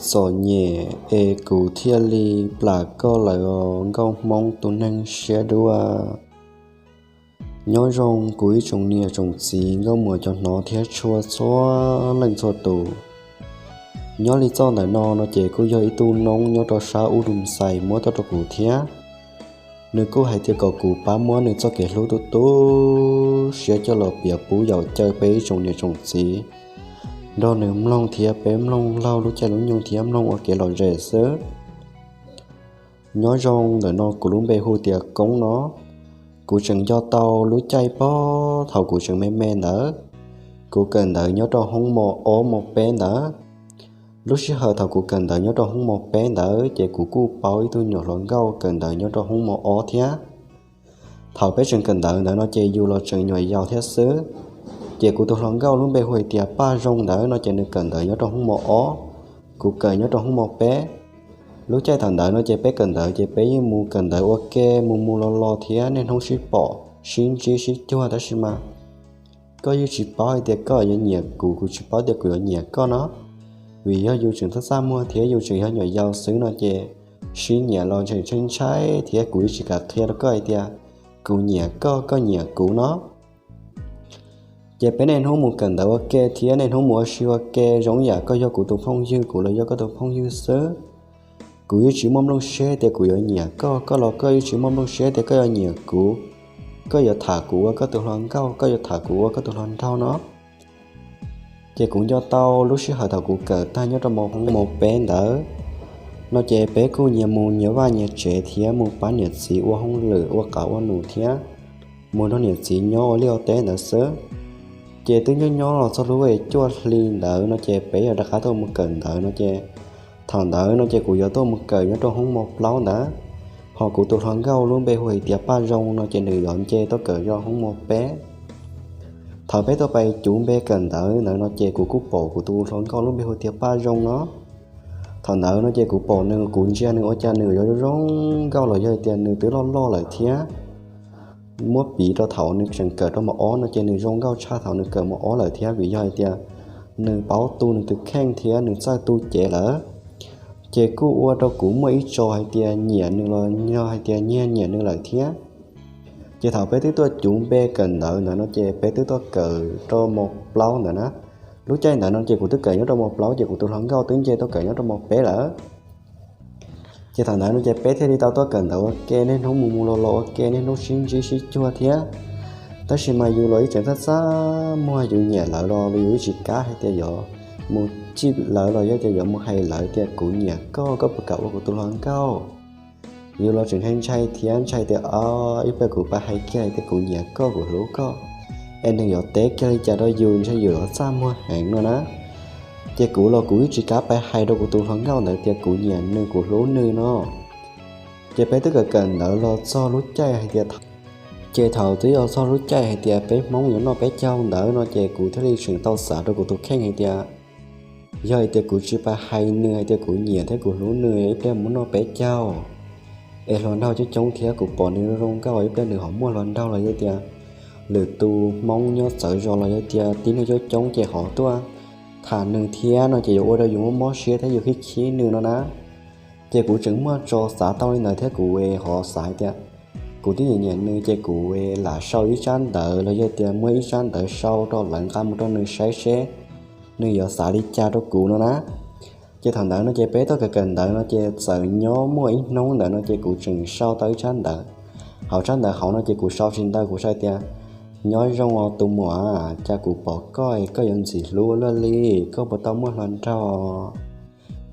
txom nyem es kuv thiaj li plam koj lawm os nkauj hmoob tus neeg siab dua. Nyob zoo kuv ib tsoom niam tsoom txiv nkauj muam cov hnov thiab tshua txhua leej txhua tus. Nyob li txoj ntawm no no ces kuj yog ib tug noob nyob rau sab ub du xais muab tuaj rau kuv thiab. Nws kuj hais tias kom kuv pab muab nws txoj kev hlub tu tu siab coj los piav pub yaum caw peb ib tsoom niam tsoom txiv nrog nws mloog thiab peb mloog laug lub caij lub nyoog thiab mloog ua kev lom zem xwb. Nyob zoo ntawm no kuv lub npe hu tias Koob no. Kuv tseem nco tau lub caij pob thaum kuv tseem me me ntawd, kuv kawm ntawv nyob rau hoob mos ob mos peb ntawd. Lub sij hawm thaum kuv kawm ntawv nyob rau hoob mos peb ntawd ces kuv kuj paub ib tug nyuam hluas nkauj kawm ntawv nyob rau hoob mos ob thiab. Thaum peb tseem kawm ntawv ntawd no ces yus los tseem nyuam yaus thiab xwb. Ces kuv tus hluas nkauj lub npe hu hais tias Paj Zoo ntawd no ces nws kawm ntawv nyob rau hoob mos ob, kuv kawm nyob rau hoob mos peb. Lub caij thaum ntawd no ces peb kawm ntawv ces peb yeej mus kawm ntawv ua ke mus mus los los thiab niaj hnub sib pom sib ntsib sib cuag tab sis mas koj yeej tsis paub hais tias koj yuav nyiam kuv, kuv tsis paub tias kuv yuav nyiam koj no. Vim yog yus tseem txaj txaj muag thiab yus tseem yog nyuam yaus xwb no ces sib nyiam los tseem ntshai ntshai thiab kuv yeej tsis kam qhia rau koj hais tias kuv nyiam koj, koj nyiam kuv no. Ces peb niaj hnub mus kawm ntawv ua ke thiab niaj hnub mus ua si ua ke zoo yam koj yog kuv tus phooj ywg, kuv los yog koj tus phooj ywg xwb. Kuv yeej tsis muaj nplooj siab tias kuv yuav nyiam koj, koj los koj yeej tsis muaj nplooj siab tias koj yuav nyiam kuv, koj yuav tham kuv ua koj tus hluas nkauj, koj yuav tham kuv ua koj tus hluas nraug no. Ces kuv nco tau lub sij hawm thaum kuv kawm tag nyob rau mos peb ntawd no ces peb kuj nyias mus nyias vaj nyias tsev thiab mus pab niam txiv ua hauj lwm ua qav ua num thiab mus nrog niam txiv nyob ua liaj ua teb ntawd xwb. Ces twb nyob nyob los txog lub cuaj hli ntawd no ces peb yog rov qab tuaj mus kawm ntawv no ces thaum ntawd no ces kuv yuav tuaj mus kawm nyob rau hoob mos plaub ntawd, ho kuv tus hluas nkauj lub npe hu hais tias Paj Zoo no ces nws yuav nce tuaj kawm rau hoob mos peb. Thaum peb tuaj pais cuv npe kawm ntawv ntawd no ces kuv kuj pom kuv tus hluas nkauj lub npe hu tias Paj Zoo no. Thaum ntawd no ces kuv pom nws, kuv ntsia nws ua cas nws yuav zoo nkauj los yog tias nws twb loj loj lawm thiab. Muab piv rau thaum nws tseem kawm rau mos ob no ces nws zoo nkauj tshaj thaum nws kawm mos ob lawm thiab, vim yog hais tias nws paub tu nws tus kheej thiab nws txawj tu cev lawm. Ces kuj ua rau kuv muaj ib tso hais tias nyiam nws los yog hais tias nyiag nyiam nws lawm thiab. Ces thaum peb twb tuaj cuv npe kawm ntawv ntawd no ces peb twb tuaj kawm rau mos plaub ntawd na. Lub caij ntawd no ces kuv twb kawm nyob rau mos plaub ces kuv tus hluas nkauj twb nce tuaj kawm nyob rau mos peb lawm. Ces thaum ntawd no ces peb thiaj li tau tuaj kawm ntawv ua ke niaj hnub mus mus los los ua ke niaj hnub sib ntsib sib cuag thiab. Tab sis mas yus los ib tseem txaj txaj muag, yus nyiam lawv los yus ib tsis kam hais tias yuav mus cim lawv los yog tias yuav mus hais lawv tias kuv nyiam koj, koj puas kam ua kuv tus hluas nkauj. Yus los tseem ntshai ntshai thiab ntshai tias o, ib pliag kuv pab hais kiag hais tias kuv nyiam koj, kuv hlub koj, es nws yuav teb kiag li cas rau yus, ntshai yus yuav txaj muag heev no na. Ces kuv los kuv ib tsis kam pab hais rau kuv tus hluas nkauj ntawd tias kuv nyiam nws, kuv hlub nws no. Ces peb twb kawm kawm ntawv los txog lub caij hais tias, ces thaum twb yog txog lub caij hais tias peb Hmoob yuav noj peb caug ntawd no ces kuv thiaj li tseem tau xav rau kuv tus kheej hais tias yog hais tias kuv tsis pab hais nws hais tias kuv nyiam thiab kuv hlub nws, ib pliag mus noj peb caug es hluas nraug coob coob thiab kuv pom nws zoo nkauj, ib pliag nws ho muaj hluas nraug los yog tias lwm tus Hmoob nyob txawv zos los yog tias tib neeg coob coob ces ho tuaj tham nws thiab no ces yuav ua rau yus mob mob siab thiab yus khib khib nws no na. Ces kuv tseem muaj tso xav tau li ntawd thiab kuv ho xav hais tias kuv twb nyiam nyiam nws ces kuv lam sau ib tsab ntawv los yog tias muab ib tsab ntawv sau rau lawv nqa mus rau nws saib seb nws yuav xav li cas rau kuv no na. Ces thaum ntawd no ces peb tuaj kawm kawm ntawv no ces txawm nyob muaj ib hnub ntawd no ces kuv tseem sau tau ib tsab ntawv. Hauv tsab ntawv hauv no ces kuv sau tsis ntau, kuv sau tias nyob zoo os tus muam, cas kuv pom koj es koj yuav ntxim hlub luaj li, koj puas tau muaj hluas nraug?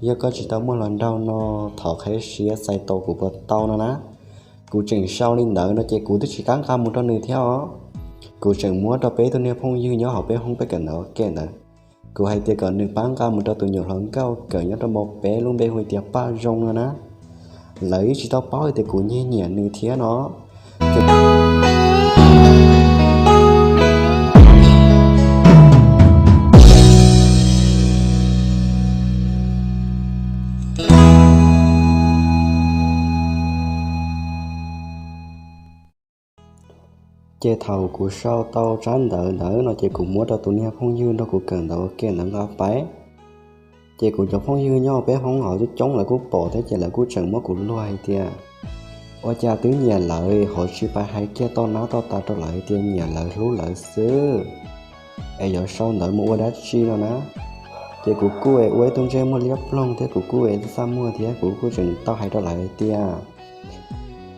Yog koj tsis tau muaj hluas nraug no thov qheb siab txais tos kuv puas tau no na. Kuv tseem sau li ntawd no ces kuv twb tsis kam nqa mus rau nws thiab os. Kuv tseem muab rau peb tug niag phooj ywg nyob hauv peb hoob peb kawm ntawv ua ke ntawd. Kuv hais tias kom nws pab nqa mus rau tus nyuam hluas nkauj kawm nyob rau mos peb lub npe hu tias Paj Zoo no na. Lawv ib tsis tau paub tias kuv nyiag nyiam nws thiab no. Ces thaum kuv sau tau tsab ntawv ntawd no ces kuv muab rau tus niag phooj ywg nrog kuv kawm ntawv ua ke ntawd nqa pais. Ces kuv cov phooj ywg nyob peb hoob hauv coob coob lawv kuj pom thiab ces lawv kuj tseem muab kuv luag hais tias ua cas twb nyiam lawv ho tsis pais hais kiag toj nab toj tas rau lawv hais tias nyiam lawv hlub lawv xwb, es yuav sau ntawv mus ua dab tsi no na. Ces kuv kuj ua ib tug ntsej muag liab ploog thiab kuv kuj txaj muag thiab kuv kuj tseem tau hais rau lawv hais tias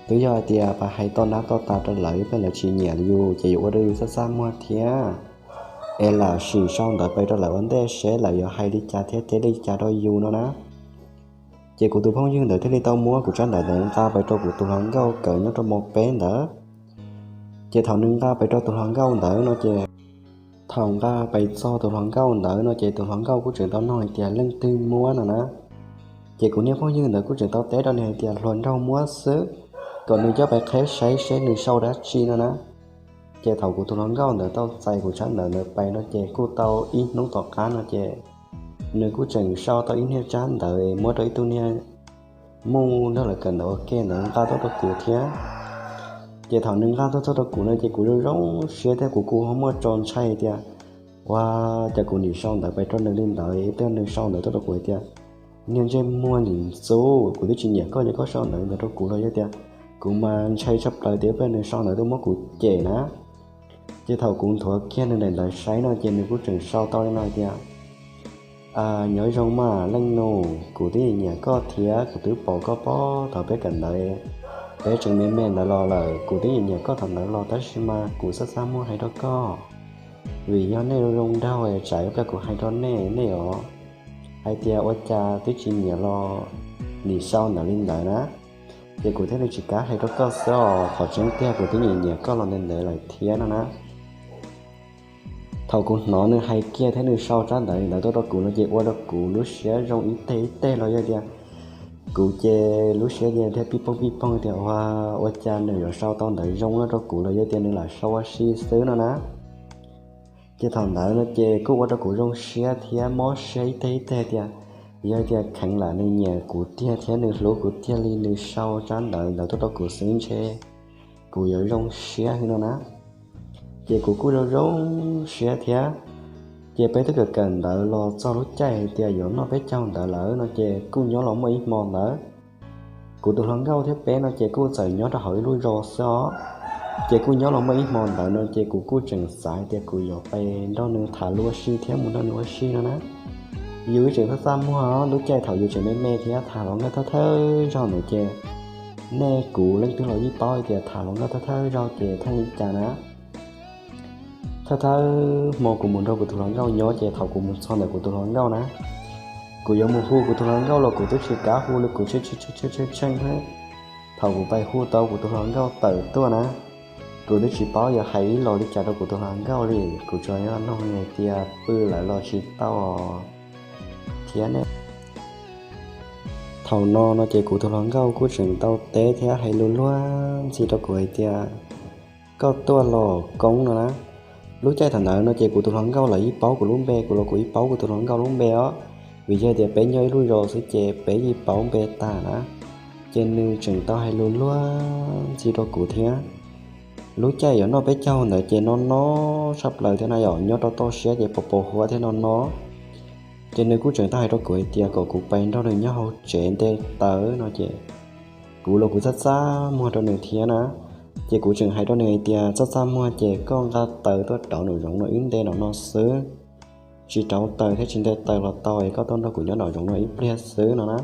twb yog hais tias pais hais toj nab toj tas rau lawv ib pliag lawv tsis nyiam yus ces yuav ua rau yus txaj txaj muag thiab, es lam sim sau ntawv pais rau lawv ua ntej seb lawv yuav hais li cas thiab teb li cas rau yus no na. Ces kuv tus phooj ywg ntawd thiaj li tau muab kuv tsab ntawv ntawd nqa pais rau kuv tus hluas nkauj kawm nyob rau mos peb ntawd. Ces thaum nws nqa pais rau tus hluas nkauj ntawd no ces, thaum nqa pais txog tus hluas nkauj ntawd no ces tus hluas nkauj kuj tseem tau nug hais tias leej twg muab no na. Ces kuv niag phooj ywg ntawd kuj tseem tau teb rau nws hais tias hluas nraug muab xwb, kom nws coj pais qheb saib seb nws sau dab tsi no na. Ces thaum kuv tus hluas nkauj ntawd tau txais kuv tsab ntawv ntawd pais no ces kuj tau ib hnub tom qab no ces nws kuj tseem sau tau ib niag tsab ntawv muab rau ib tug niag muj nrog lawv kawm ntawv ua ke ntawd nqa tuaj rau kuv thiab. Ces thaum nws nqa tuaj txog rau kuv no ces kuv zoo zoo siab thiab kuv kuj ho muaj tso ntshai tias ua cas kuv nim sau ntawv pais rau nws li ntawd ib pliag nws sau ntawv tuaj rau kuv hais tias niag ntsej muag nim ntxub, kuv twb tsis nyiam koj ces koj sau ntawv ntawd rau kuv los yog tias kuv mas ntshai tshaj plaws tias ib pliag nws sau ntawv tuaj muab kuv cem na. Ces thaum kuv nthuav kiag nws daim ntawv saib no ces nws kuj tseem sau tau li no hais tias nyob zoo mas leej nus, kuv twb nyiam koj thiab kuv twb pom koj pob thaum peb kawm ntawv, peb tseem me me ntawd los lawm, kuv twb nyiam nyiam koj thaum ntawd los tab sis mas kuv txaj txaj muag hais rau koj, vim yog nej zoo nraug tsam ib pliag kuv hais rau nej nej os hais tias ua cas twb tsis nyiam los nim sau ntawv li ntawd na. Ces kuv thiaj li tsis kav hais rau koj xwb os, qhov tseeb tiag kuv twb nyiam nyiam koj los ntev ntev lawm thiab no na. Thaum kuv hnov nws hais kiag thiab nws sau tsab ntawv li ntawd tuaj rau kuv no ces ua rau kuv lub siab zoo ib teg ib teg los yog tias kuv ces lub siab ces thiaj pij poog pij poog tias ua, ua cas nws yuav sau tau ntawv zoo no rau kuv los yog tias nws lam sau ua si xwb no na. Ces thaum ntawd no ces kuj ua rau kuv zoo siab thiab mob siab ib teg ib teg tias yog tias kheev lam nws nyiam kuv tiag thiab nws hlub kuv tiag li nws sau tsab ntawv ntawd tuaj rau kuv xwb ntshe kuv yuav zoo siab hwv no na. Ces kuv kuj zoo zoo siab thiab. Ces peb twb kawm kawm ntawv los txog lub caij hais tias yuav noj peb caug ntawd lawm no ces kuj nyob los muaj ib hmo ntawd, kuv tus hluas nkauj thiab peb no ces kuj txawm nyob rau hauv ib lub zos xwb os. Ces kuj nyob los muaj ib hmo ntawd no ces kuv kuj tseem xav hais tias kuv yuav pais nrog nws tham lus ua si thiab mus nrog nws ua si no na. Yus ib tseem txaj txaj muag lub caij thaum yus tseem me me thiab tham hluas nkauj thawj thawj zaug ntawd ces nej kuv leej twg los yeej paub hais tias tham hluas nkauj thawj thawj zaug ces theej li cas na. Thawj thawj hmo kuv mus nrog kuv tus hluas nkauj nyob ces thaum kuv mus txog ntawm kuv tus hluas nkauj na, kuv yuav mus hu kuv tus hluas nkauj los kuv twb tsis kav hu li kuv tshee tshee tshee tshee tshee tshee thiab. Thaum kuv pais hu tau kuv tus hluas nkauj tawm tuaj na, kuv twb tsis paub yuav hais ib los li cas rau kuv tus hluas nkauj li, kuv tsuas yog nug hais tias pw lawm los tsis tau thiab ne. Thaum no no ces kuv tus hluas nkauj kuj tseem tau teb thiab hais lus luag ntxhi rau kuv hais tias koj tuaj los koob no na. Lub caij thaum ntawd no ces kuv tus hluas nkauj los yeej paub kuv lub npe, kuv los kuv yeej paub kuv tus hluas nkauj lub npe os, vim yog tias peb nyob ib lub zos xwb ces peb yeej paub npe tag na. Ces nws tseem tau hais lus luag ntxhi rau kuv thiab. Lub caij yuav noj peb caug ntawd ces no no tshaj plaws thiab na yom, nyob rau toj siab ces pos pos huab thiab no no. Ces nws kuj tseem tau hais rau kuv hais tias kom kuv pais nrog nws nyob hauv tsev nte taws no ces kuv los kuv txaj txaj muag rau nws thiab na. Ces kuv tseem hais rau nws hais tias txaj txaj muag ces koj nqa taws tuaj rauv nraum zoov no wb nte nraum no xwb, tsis rauv taws thiab tsis nte taws los tau es koj tuaj nrog kuv nyob nraum zoov no ib pliag xwb no na.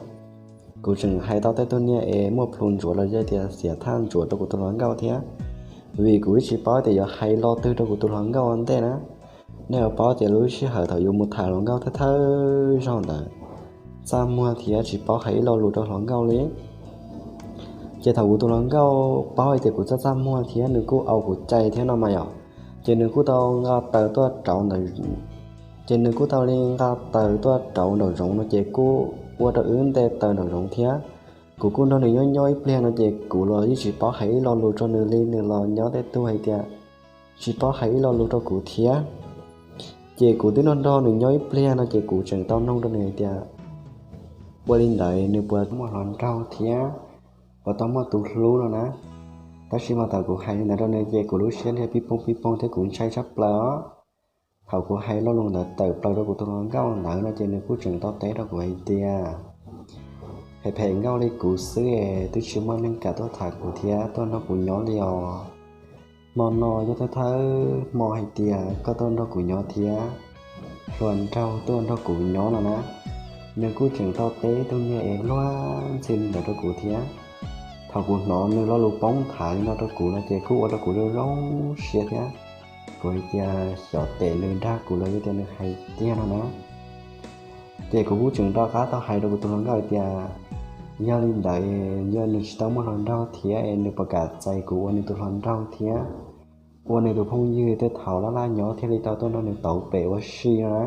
Kuv tseem hais tau tej tug niag es muaj plhu ntsuav los yog tias xiam thaj ntsuav rau kuv tus hluas nkauj thiab, vim kuv tsis paub tias yuav hais lo twg rau kuv tus hluas nkauj ua ntej na. Nej yuav paub tias lub sij hawm thaum yus mus tham hluas nkauj thawj thawj zaug ntawd, txaj muag thiab tsis paub hais ib lo lus rau hluas nkauj li. Ces thaum kuv tus hluas nkauj paub hais tias kuv txaj txaj muag thiab nws kuj au kuv cai thiab no mas yom, ces nws kuj tau nqa taws tuaj rauv ntawm, ces nws kuj tau li nqa taws tuaj rauv nraum zoov no ces kuj ua rau wb nte taws nraum zoov thiab. Kuv kuj nrog nws nyob nyob ib pliag no ces kuv los yeej tsis paub hais ib lo lus rau nws li, nws los nyob tej tug hais tias tsis paub hais ib lo lus rau kuv thiab. Ces kuv twb nrog nrog nws nyob ib pliag no ces kuv tseem tau noog rau nws hais tias ua li ntawd nws puas muaj hluas nraug thiab puas tau muaj tus hlub no na. Tab sis mas thaum kuv hais li ntawd rau nws ces kuv lub siab thiaj pib poog pib poog thiab kuv ntshai tshaj plaws os. Thaum kuv hais lo lus ntawd tawm plaws rau kuv tus hluas nkauj ntawd no ces nws kuj tseem tau teb rau kuv hais tias, phem phem nkauj li kuv xwb es twb tsis muaj neeg kam tuaj tham kuv thiab tuaj nrog kuv nyob li os. Hmo no yog thawj thawj hmo hais tias koj tuaj nrog kuv nyob thiab hluas nraug tuaj nrog kuv nyob no na. Nws kuj tseem tau teb tus niag es luag ntxhi li ntawd rau kuv thiab. Thaum kuv hnov nws lo lus poob nthav li no rau kuv no ces kuj ua rau kuv zoo zoo siab thiab. Kuv hais tias xyov tes nws dag kuv los yog tias nws hais tiag no na. Ces kuv kuj tseem rov qab tau hais rau kuv tus hluas nkauj hais tias, yog li ntawd yog nws tsis tau muaj hluas nraug thiab es nws puas kam txais kuv ua nws tus hluas nraug thiab ua nws tus phooj ywg tej thaum laj laj nyob thiaj li tau tuaj nrog nws tauv pem ua si no na.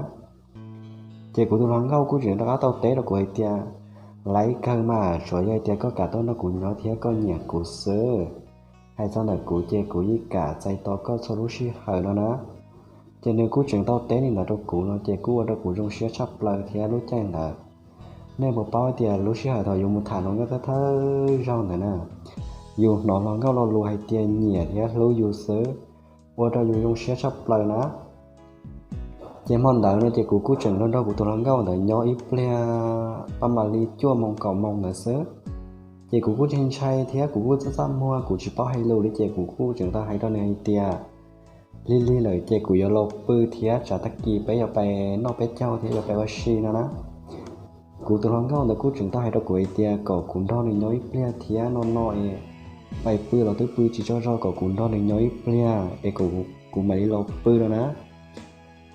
Ces kuv tus hluas nkauj kuj tseem rov qab tau teb rau kuv hais tias, laib kawg mas tsuas yog hais tias koj kam tuaj nrog kuv nyob thiab koj nyiam kuv xwb. Hais txog ntawm kuv ces kuv yeej kam txais tos koj txhua lub sij hawm no na. Ces nws kuj tseem tau teb li ntawd rau kuv no ces kuj ua rau kuv zoo siab tshaj plaws thiab lub caij ntawd. Nej puas paub tias lub sij hawm thaum yus mus tham hluas nkauj thawj thawj zaug ntawd na, yus hnov hluas nkauj lo lus hais tias nyiam thiab hlub yus xwb, ua rau yus zoo siab tshaj plaws na. Ces hmo ntawd no ces kuv kuj tseem nrog nrog kuv tus hluas nkauj ntawd nyob ib pliag pab mam li cuaj moos kaum moos ntawd xwb. Ces kuv kuj ntshai ntshai thiab kuv kuj txaj txaj muag kuv tsis paub hais lus li ces kuv kuj tseem tau hais rau nws hais tias, lig lig lawm ces kuv yuav los pw thiab tsam tag kis peb yuav pais noj peb caug thiab yuav pais ua si no na. Kuv tus hluas nkauj ntawd kuj tseem tau hais rau kuv hais tias kom kuv nrog nws nyob ib pliag thiab no no es, pais pw los twb pw tsis tsaug zog, kom kuv nrog nws nyob ib pliag es kuv mam li los pw no na.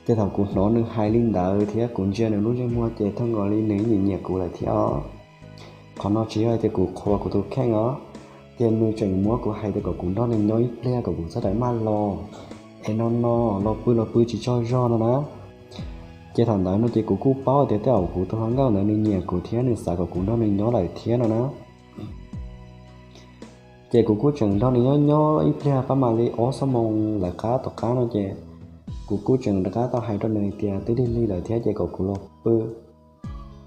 Ces thaum kuv hnov nws hais li ntawd thiab kuv ntsia nws lub ntsej muag ces thaj nkaus li nws nyiam nyiam kuv lawm thiab os. Qhov no tsis yog tias kuv qhuas kuv tus kheej os, ces nws tseem muab kuv hais tias kom kuv nrog nws nyob ib pliag kom kuv txhob rawm maj los, es no no, los pw los pw tsis tsaug zog no na. Ces thaum ntawd no ces kuv kuj paub tias tej zaum kuv tus hluas nkauj ntawd nws nyiam kuv thiab nws xav kom kuv nrog nws nyob lawm thiab no na. Ces kuv kuj tseem nrog nws nyob nyob ib pliag pab mam li ob xuab moos lawv qab tom qab no ces kuv kuj tseem rov qab tau hais rau nws tias twb lig lig lawm thiab ces kom kuv los pw.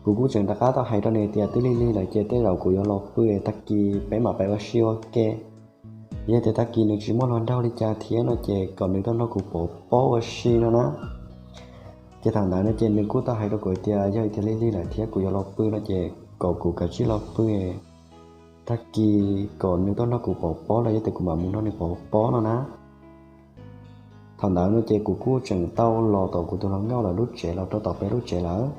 Kuv kuj tseem rov qab tau hais rau nws tias twb lig lig lawm ces tej zaum kuv yuav los pw, tag kis peb mam pais ua si ua ke. Yog tias tag kis nws tsis muaj hluas nraug li cas thiab no ces kom nws tuaj nrog kuv pov pob ua si no na. Ces thaum ntawd no ces nws kuj tau hais rau kuv tias yog tias lig lig lawm thiab kuv yuav los pw no ces kom kuv kav tsij los pw, tag kis kom nws tuaj nrog kuv pov pob los yog tias kuv mam mus nrog nws pov pob no na. Thaum ntawd no ces kuv kuj tseem tau los tom kuv tus hluas nkauj lawv lub tsev, los rau tom peb lub tsev lawm.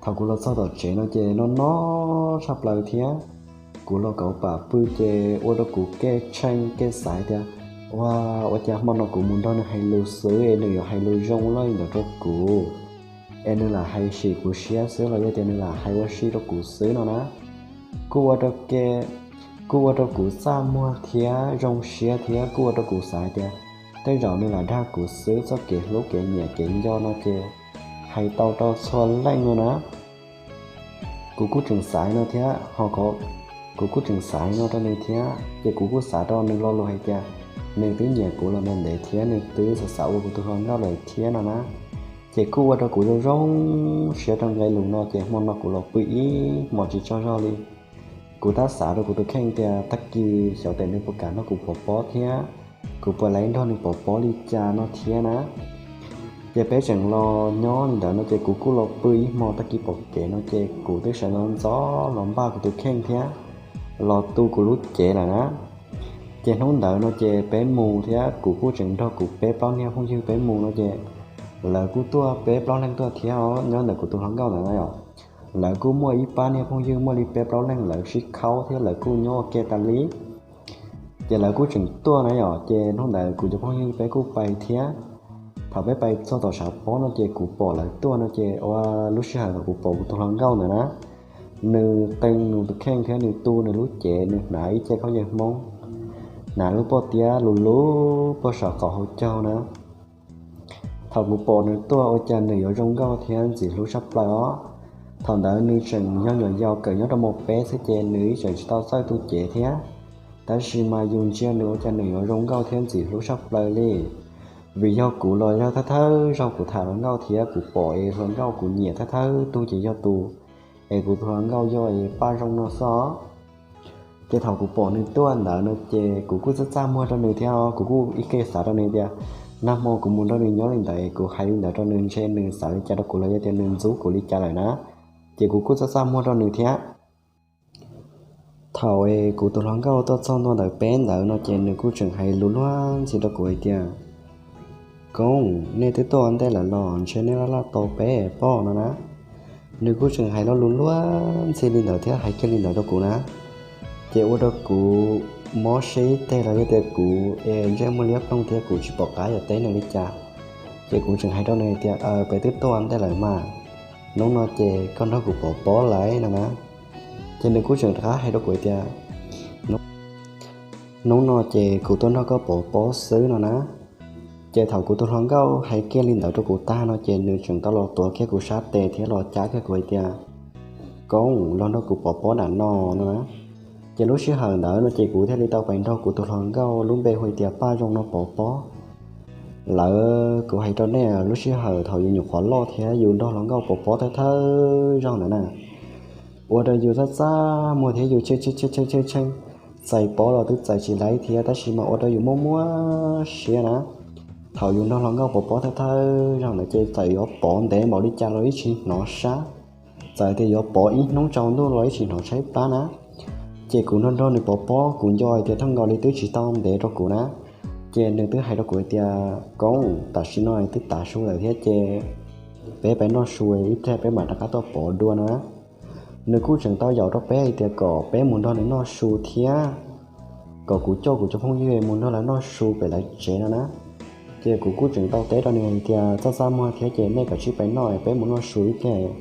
Thaum kuv los txog tom tsev no ces no no tshaj plaws thiab. Kuv los kauv pam pw ces ua rau kuv kev tshee kev xav tias, ua, ua cas hmo no kuv mus nrog nws hais lus xwb es nws yuav hais lus zoo loj li ntawd rau kuv, es nws lam hais sim kuv siab xwb los yog tias nws lam hais ua si rau kuv xwb no na. Kuj ua rau ke, kuj ua rau kuv txaj muag thiab zoo siab thiab kuj ua rau kuv xav hais tias tej zaum nws lam dag kuv xwb, txoj kev hlub kev nyiam kev nco no ces hais tau rau txhua leej no na. Kuv kuj tseem xav no thiab ho, kuv kuj tseem xav no rau nws thiab ces kuv kuj xav rau nws lo lus hais tias nws twb nyiam kuv los ntev ntev thiab nws twb xav xav ua kuv tus hluas nkauj lawm thiab no na. Ces kuj ua rau kuv zoo zoo siab rau nqe lus no ces hmo no kuv los pw ib hmos tsis tsaug zog li. Kuv tab xav rau kuv tus kheej tias tag kis xyov tes nws puas kam nrog kuv pov pob thiab kuv puas laib nrog nws pov pob li cas no thiab na. Ces peb tseem los nyob li ntawd no ces kuv kuj los pw ib hmo, tag kis pom kev no ces kuv twb sawv ntxov ntxov los npaj kuv tus kheej thiab los tu kuv lub cev lawm na. Ces hnub ntawd no ces peb mus thiab kuv kuj tseem nrog kuv peb plaub niag phooj ywg peb mus no ces lawv kuj tuaj peb plaub leeg tuaj thiab os, nyob ntawm kuv tus hluas nkauj ntawd na yom. Lawv kuj muaj ib pab niag phooj ywg muaj li peb plaub leeg, lawv sib khaub thiab lawv kuj nyob ua ke tas li. Ces lawv kuj tseem tuaj na yom, ces hnub ntawd kuv cov phooj ywg peb kuj pais thiab. Thaum peb pais txog tom tshav pob no ces kuv pom lawv tuaj no ces ua lub sij hawm thaum kuv pom kuv tus hluas nkauj ntawd na, nws qee nws tus kheej thiab nws tu nws lub cev, nws hnav ib ce khaub ncaws Hmoob, hnav lub pob tiab lus lub puag saum qaum hauv caug na. Thaum kuv pom nws tuaj ua cas nws yuav zoo nkauj thiab ntxim hlub tshaj plaws os. Thaum ntawd nws tseem yog nyuam yaus kawm nyob rau mos peb xwb ces nws tseem tsis tau txawj tu cev thiab. Tab sis mas yus ntsia nws ua cas nws yuav zoo nkauj thiab ntxim hlub tshaj plaws li. Vim yog kuv los yog thawj thawj zaug kuv tham hluas nkauj thiab kuv pom es hluas nkauj kuv nyiam thawj thawj tug ces yog tus es kuv tus hluas nkauj yog es Paj Zoo no xwb os. Ces thaum kuv pom nws tuaj ntawd no ces kuv kuj txaj txaj muag rau nws thiab os, kuv kuj ib ke xav rau nws tias Nag hmo kuv mus nrog nws nyob li ntawd, kuv hais li ntawd rau nws ntshe nws xav li cas rau kuv los yog tias nws ntxub kuv li cas lawm na, ces kuv kuj txaj txaj muag rau nws thiab. Thaum es kuv tus hluas nkauj tuaj txog ntua ntawm peb ntawd no ces nws kuj tseem hais lus luag ntxhi rau kuv hais tias, Koob, nej twb tuaj ua ntej lawm los ntshe nej laj laj tau peb pob no na. Nws kuj tseem hais lo lus luag ntxhi li ntawd thiab hais kiag li ntawd rau kuv na. Ces ua rau kuv mob siab ib teg los yog tias kuv es ntsej muag liab ploog thiab kuv tsis pom qab yuav teb nws li cas. Ces kuv tseem hais rau nws hais tias, Peb twb tuaj ua ntej lawm mas, hnub no ces koj nrog kuv pov pob lawm no na. Ces nws kuj tseem rov qab hais rau kuv hais tias, Hnub no ces kuv tuaj nrog koj pov pob xwb no na. Ces thaum kuv tus hluas nkauj hais kiag li ntawd rau kuv tag no ces nws tseem tau los tuav kiag kuv sab tes thiab los cab kiag kuv hais tias, Koob, los nrog kuv pov pob nram no no na. Ces lub sij hawm ntawd no ces kuv thiaj li tau pais nrog kuv tus hluas nkauj lub npe hu tias Paj Zoo no pov pob. Lawv, kuv hais rau nej, lub sij hawm thaum yus nyuam qhuav loj thiab yus nrog hluas nkauj pov pob thawj thawj zaug ntawd na, ua rau yus txaj txaj muag thiab yus tshee tshee tshee tshee, txais pob los twb txais tsis laib thiab tab sis mas ua rau yus muaj muaj siab na. Thaum yus nrog hluas nkauj pov pob thawj thawj zaug ntawd ces txawm yuav pov ntev npaum li cas los ib tsis hnov sab, txawm tias yuav pov ib hnub tsaus ntuj los ib tsis hnov tshaib plab na. Ces kuv nrog nrog nws pov pob, kuv nco hais tias thooj nkaus li twb tsis tau ntev rau kuv na, ces nws twb hais rau kuv hais tias, Koob, tam sim no twb tav su lawm thiab ces peb pais noj su ib pliag peb mam rov qab tuaj pov dua no na. Nws kuj tseem tau yaum rau peb hais tias kom peb mus nrog nws noj su thiab kom kuv coj kuv cov phooj ywg mus nrog lawv noj su pem lawv tsev no na. Ces kuv kuj tseem tau teb rau nws hais tias, Txaj txaj muag thiab ces nej kav tsij pais noj, peb mus noj su ib pliag,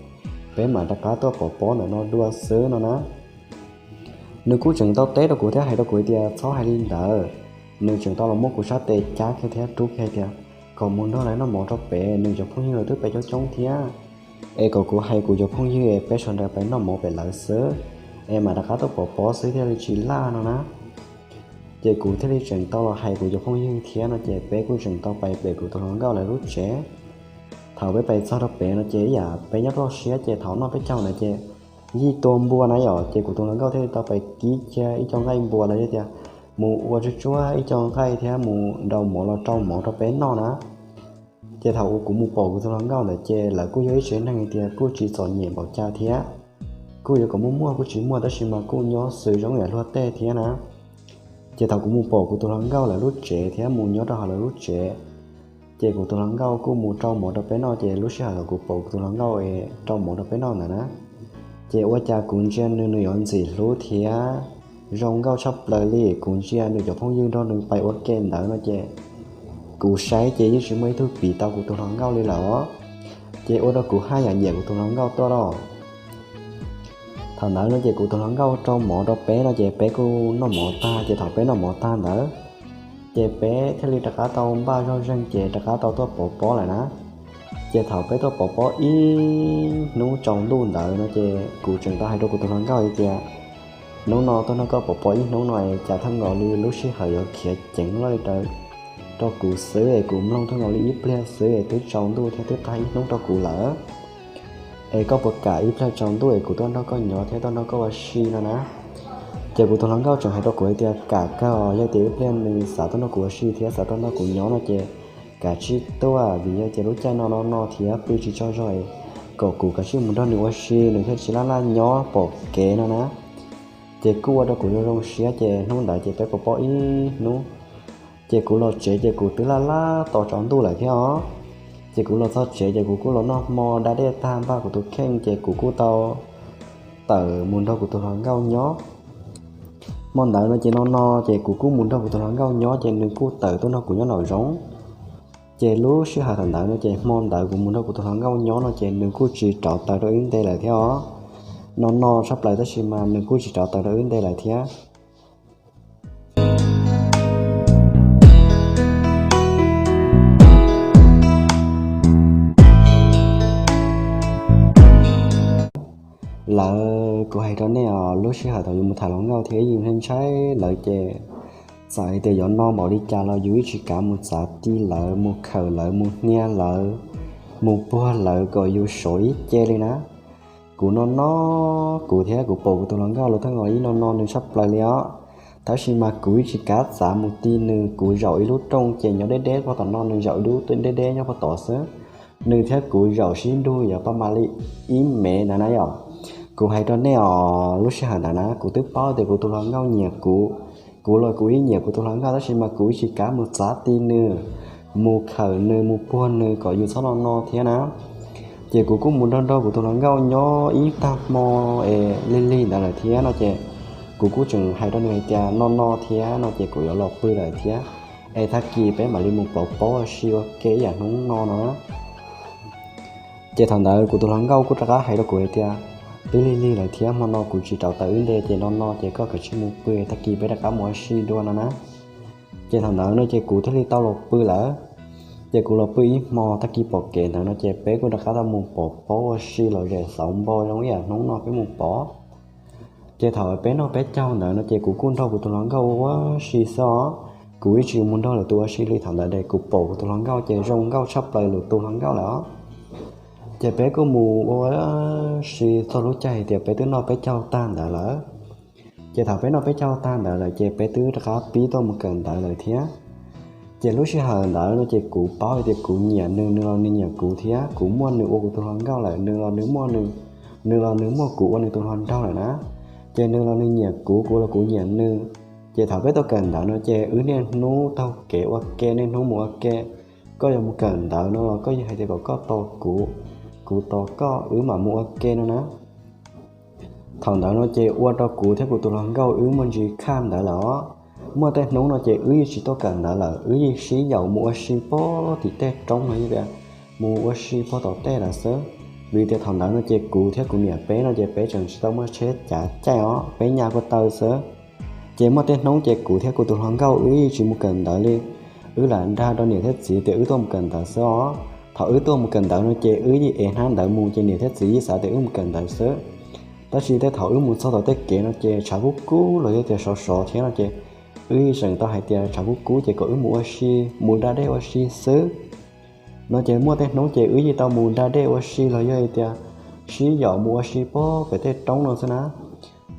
peb mam rov qab tuaj pov pob ntawm no dua xwb no na. Nws kuj tseem tau teb rau kuv thiab hais rau kuv hais tias, Txhob hais li ntawd. Nws tseem tau los muab kuv sab tes cab kiag thiab rub kiag hais tias kom mus nrog lawv noj mov rau pem, nws cov phooj ywg los twb pem coob coob thiab, es kom kuv hais kuv cov phooj ywg es peb sawv daws pais noj mov pem lawv xwb, es mam rov qab tuaj pov pob xwb thiaj li tsis laj no na. Ces kuv thiaj li tseem tau los hais kuv cov phooj ywg thiab no ces peb kuj tseem tau pais pem kuv tus hluas nkauj lawv lub tsev. Thaum peb pais txog rau pem no ces ib yam peb nyob rau siab ces thaum noj peb caug ntawd ces yij tua npua na yom, ces kuv tus hluas nkauj thiaj li tau pais kib kiag ib co nqaij npua los yog tias mus ua tsuj tsuab ib co nqaij thiab mus nrau mov los rau mov rau peb noj na. Ces thaum uas kuv mus pom kuv tus hluas nkauj ntawd ces lawv kuj yog ib tsev neeg hais tias kuj tsis txom nyem npaum cas thiab, kuj yuav kom muaj muaj kuj tsis muaj tab sis mas kuj nyob xws zoo yam luag tej thiab na. Ces thaum kuv mus pom kuv tus hluas nkauj lawv lub tsev thiab mus nyob rau hauv lawv lub tsev, ces kuv tus hluas nkauj kuj mus rau mov rau peb noj, ces lub sij hawm thaum kuv pom kuv tus hluas nkauj es rau mov rau peb noj ntawd na, ces ua cas kuv ntsia nws nws yuav ntxim hlub thiab zoo nkauj tshaj plaws li. Kuv ntsia nws cov phooj ywg nrog nws pais ua ke ntawd no ces kuv saib ces yeej tsis muaj ib tug piv tau kuv tus hluas nkauj li lawm os. Ces ua rau kuv haj yam nyiam kuv tus hluas nkauj tuaj los. Thaum ntawd no ces kuv tus hluas nkauj rau mov rau peb no ces peb kuj noj mov tag, ces thaum peb noj mov tag ntawd ces peb thiaj li rov qab tau npaj zog zeeg ces rov qab tau tuaj pov pob lawm na. Ces thaum peb tuaj pov pob ib hnub tsaus ntuj ntawd no ces kuv tseem tau hais rau kuv tus hluas nkauj hais tias, Hnub no tuaj nrog koj pov pob ib hnub no es cas thooj nkaus li lub sij hawm yuav khiav ceev loj li rawv rau kuv xwb es kuv mloog thooj nkaus li ib pliag xwb es twb tsaus ntuj thiab twb tag ib hnub rau kuv lawm. Es koj puas kam ib pliag tsaus ntuj es kuv tuaj nrog koj nyob thiab tuaj nrog koj ua si no na? Ces kuv tus hluas nkauj tseem hais rau kuv hais tias, Kam kawg, yog tias ib pliag nws xav tuaj nrog kuv ua si thiab xav tuaj nrog kuv nyob no ces kav tsij tuaj, vim yog tias lub caij no no no thiab pw tsis tsaug zog, kom kuv kav tsij mus nrog nws ua si nws thiaj tsis laj laj nyob pom kev no na. Ces kuj ua rau kuv zoo zoo siab ces hnub ntawd ces peb pov pob ib hnub. Ces kuv los tsev ces kuv twb laj laj tos tsaus ntuj lawm thiab os. Ces kuv los txog tsev ces kuv kuj los noj hmo da dej tag npaj kuv tus kheej ces kuv kuj tau tawm mus nrog kuv tus hluas nkauj nyob. Hmo ntawd no ces no no ces kuv kuj mus nrog kuv tus hluas nkauj nyob ces nws kuj tawm tuaj nrog kuv nyob nraum zoov. Ces lub sij hawm thaum ntawd no ces hmo ntawd kuv mus nrog kuv tus hluas nkauj nyob no ces nws kuj tsis rauv taws rau wb nte lawm thiab os. No no tshaj plaws tab sis mas nws kuj tsis rauv taws rau wb nte lawm thiab. Lawv, kuv hais rau nej os, lub sij hawm thaum yus mus tham hluas nkauj thiab yus ntshai ntshai lawv ces txawm hais tias yuav no npaum li cas los yus yeej tsis kav mus txav ti lawv, mus khawm lawv, mus hnia lawv, mus puag lawv kom yus suav ib ce li na. Kuv no no, kuv thiab kuv pom kuv tus hluas nkauj los thawj nkaus ib no no nws tshaj plaws li os. Tab sis mas kuv yeej tsis kav txav mus ti nws, kuv zaum ib lub rooj ces nyob deb deb puag tom no, nws zaum ib lub deb deb nyob puag tod xwb. Nws thiab kuv zaum sib nrug yuav paj mam li ib mev ntawd na yom. Kuv hais rau nej os, lub sij hawm ntawd na kuv twb paub tias kuv tus hluas nkauj nyiam kuv, kuv los kuv yeej nyiam kuv tus hluas nkauj, tab sis mas kuv yeej tsis kav mus txav ti nws, mus khawm nws, mus puag nws kom yus txhob no no thiab na. Ces kuv kuj mus nrog nrog kuv tus hluas nkauj nyob ib tag hmo es lig lig ntawd lawm thiab no ces kuv kuj tseem hais rau nws hais tias no no thiab no ces kuv yuav los pw lawm thiab, es tag kis peb mam li mus pauv paub ua si ua ke ib yam hnub no no. Ces thaum ntawd kuv tus hluas nkauj kuj rov qab hais rau kuv hais tias twb lig lig lawm thiab, hmo no kuv tsis rauv taws wb nte ces no no ces koj kav tsij mus pw, tag kis peb rov qab mus ua si dua no na. Ces thaum ntawd no ces kuv thiaj li tau los pw lawm. Ces kuv los pw ib hmo, tag kis pom kev ntawd no ces peb kuj rov qab tau mus pauv paub ua si los zem xauv npau zoo ib yam hnub no peb mus pauv. Ces thaum peb noj peb caug ntawd no ces kuv kuj nrog kuv tus hluas nkauj ua ua si xwb os. Kuv yeej tsis mus nrog lwm tus ua si li, thaum ntawd ces kuv pom kuv tus hluas nkauj ces zoo nkauj tshaj plaws lwm tus hluas nkauj lawm os. Ces peb kuj mus ua ua si txog lub caij hais tias peb twb noj peb caug tag ntawd lawm. Ces thaum peb noj peb caug tag ntawd lawm ces peb twb rov qab pib tuaj mus kawm ntawv lawm thiab. Ces lub sij hawm ntawd no ces kuv paub hais tias kuv nyiam nws, nws los nws nyiam kuv thiab, kuv muaj nws ua kuv tus hluas nkauj lawm, nws los nws muaj nws, nws los nws muaj kuv ua nws tus hluas nraug lawm na. Ces nws los nws nyiam kuv, kuv los kuv nyiam nws. Ces thaum peb tuaj kawm ntawv no ces wb niaj hnub taug kev ua ke, niaj hnub mus ua ke. Koj yuav mus kawm ntawv no los koj yeej hais tias kom koj tos kuv, kuv tos koj, wb mam mus ua ke no na. Thaum ntawd no ces ua rau kuv thiab kuv tus hluas nkauj wb muaj ntsis khaj ntawv lawm os. Muaj tej hnub no ces wb yeej tsis tuaj kawm ntawv lawm, wb yeej sib yaum mus ua si puag tim tej roob no, yog tias mus ua si puag tom tej lawm xwb. Vim tias thaum ntawd no ces kuv thiab kuv niam peb no ces peb tseem tsis tau muaj tsheb cav caij os, peb nyas ko taw xwb. Ces muaj tej hnub ces kuv thiab kuv tus hluas nkauj wb yeej tsis mus kawm ntawv li, wb lam dag rau niam thiab txiv tias wb tuaj mus kawm ntawv xwb os. Thaum wb tuaj mus kawm ntawv no ces wb yeej ev hnab ntawv mus ces niam thiab txiv yeej xav tias wb mus kawm ntawv xwb. Tab sis tej thaum wb mus txog tom tej kev no ces tshav kub kub los yog tias sov sov thiab no ces wb yeej tseem tau hais tias tshav kub kub ces kom wb mus ua si, mus da dej ua si xwb. No ces muaj tej hnub ces wb yeej tau mus da dej ua si los yog hais tias sib yaum mus ua si puag pem tej roob no xwb na.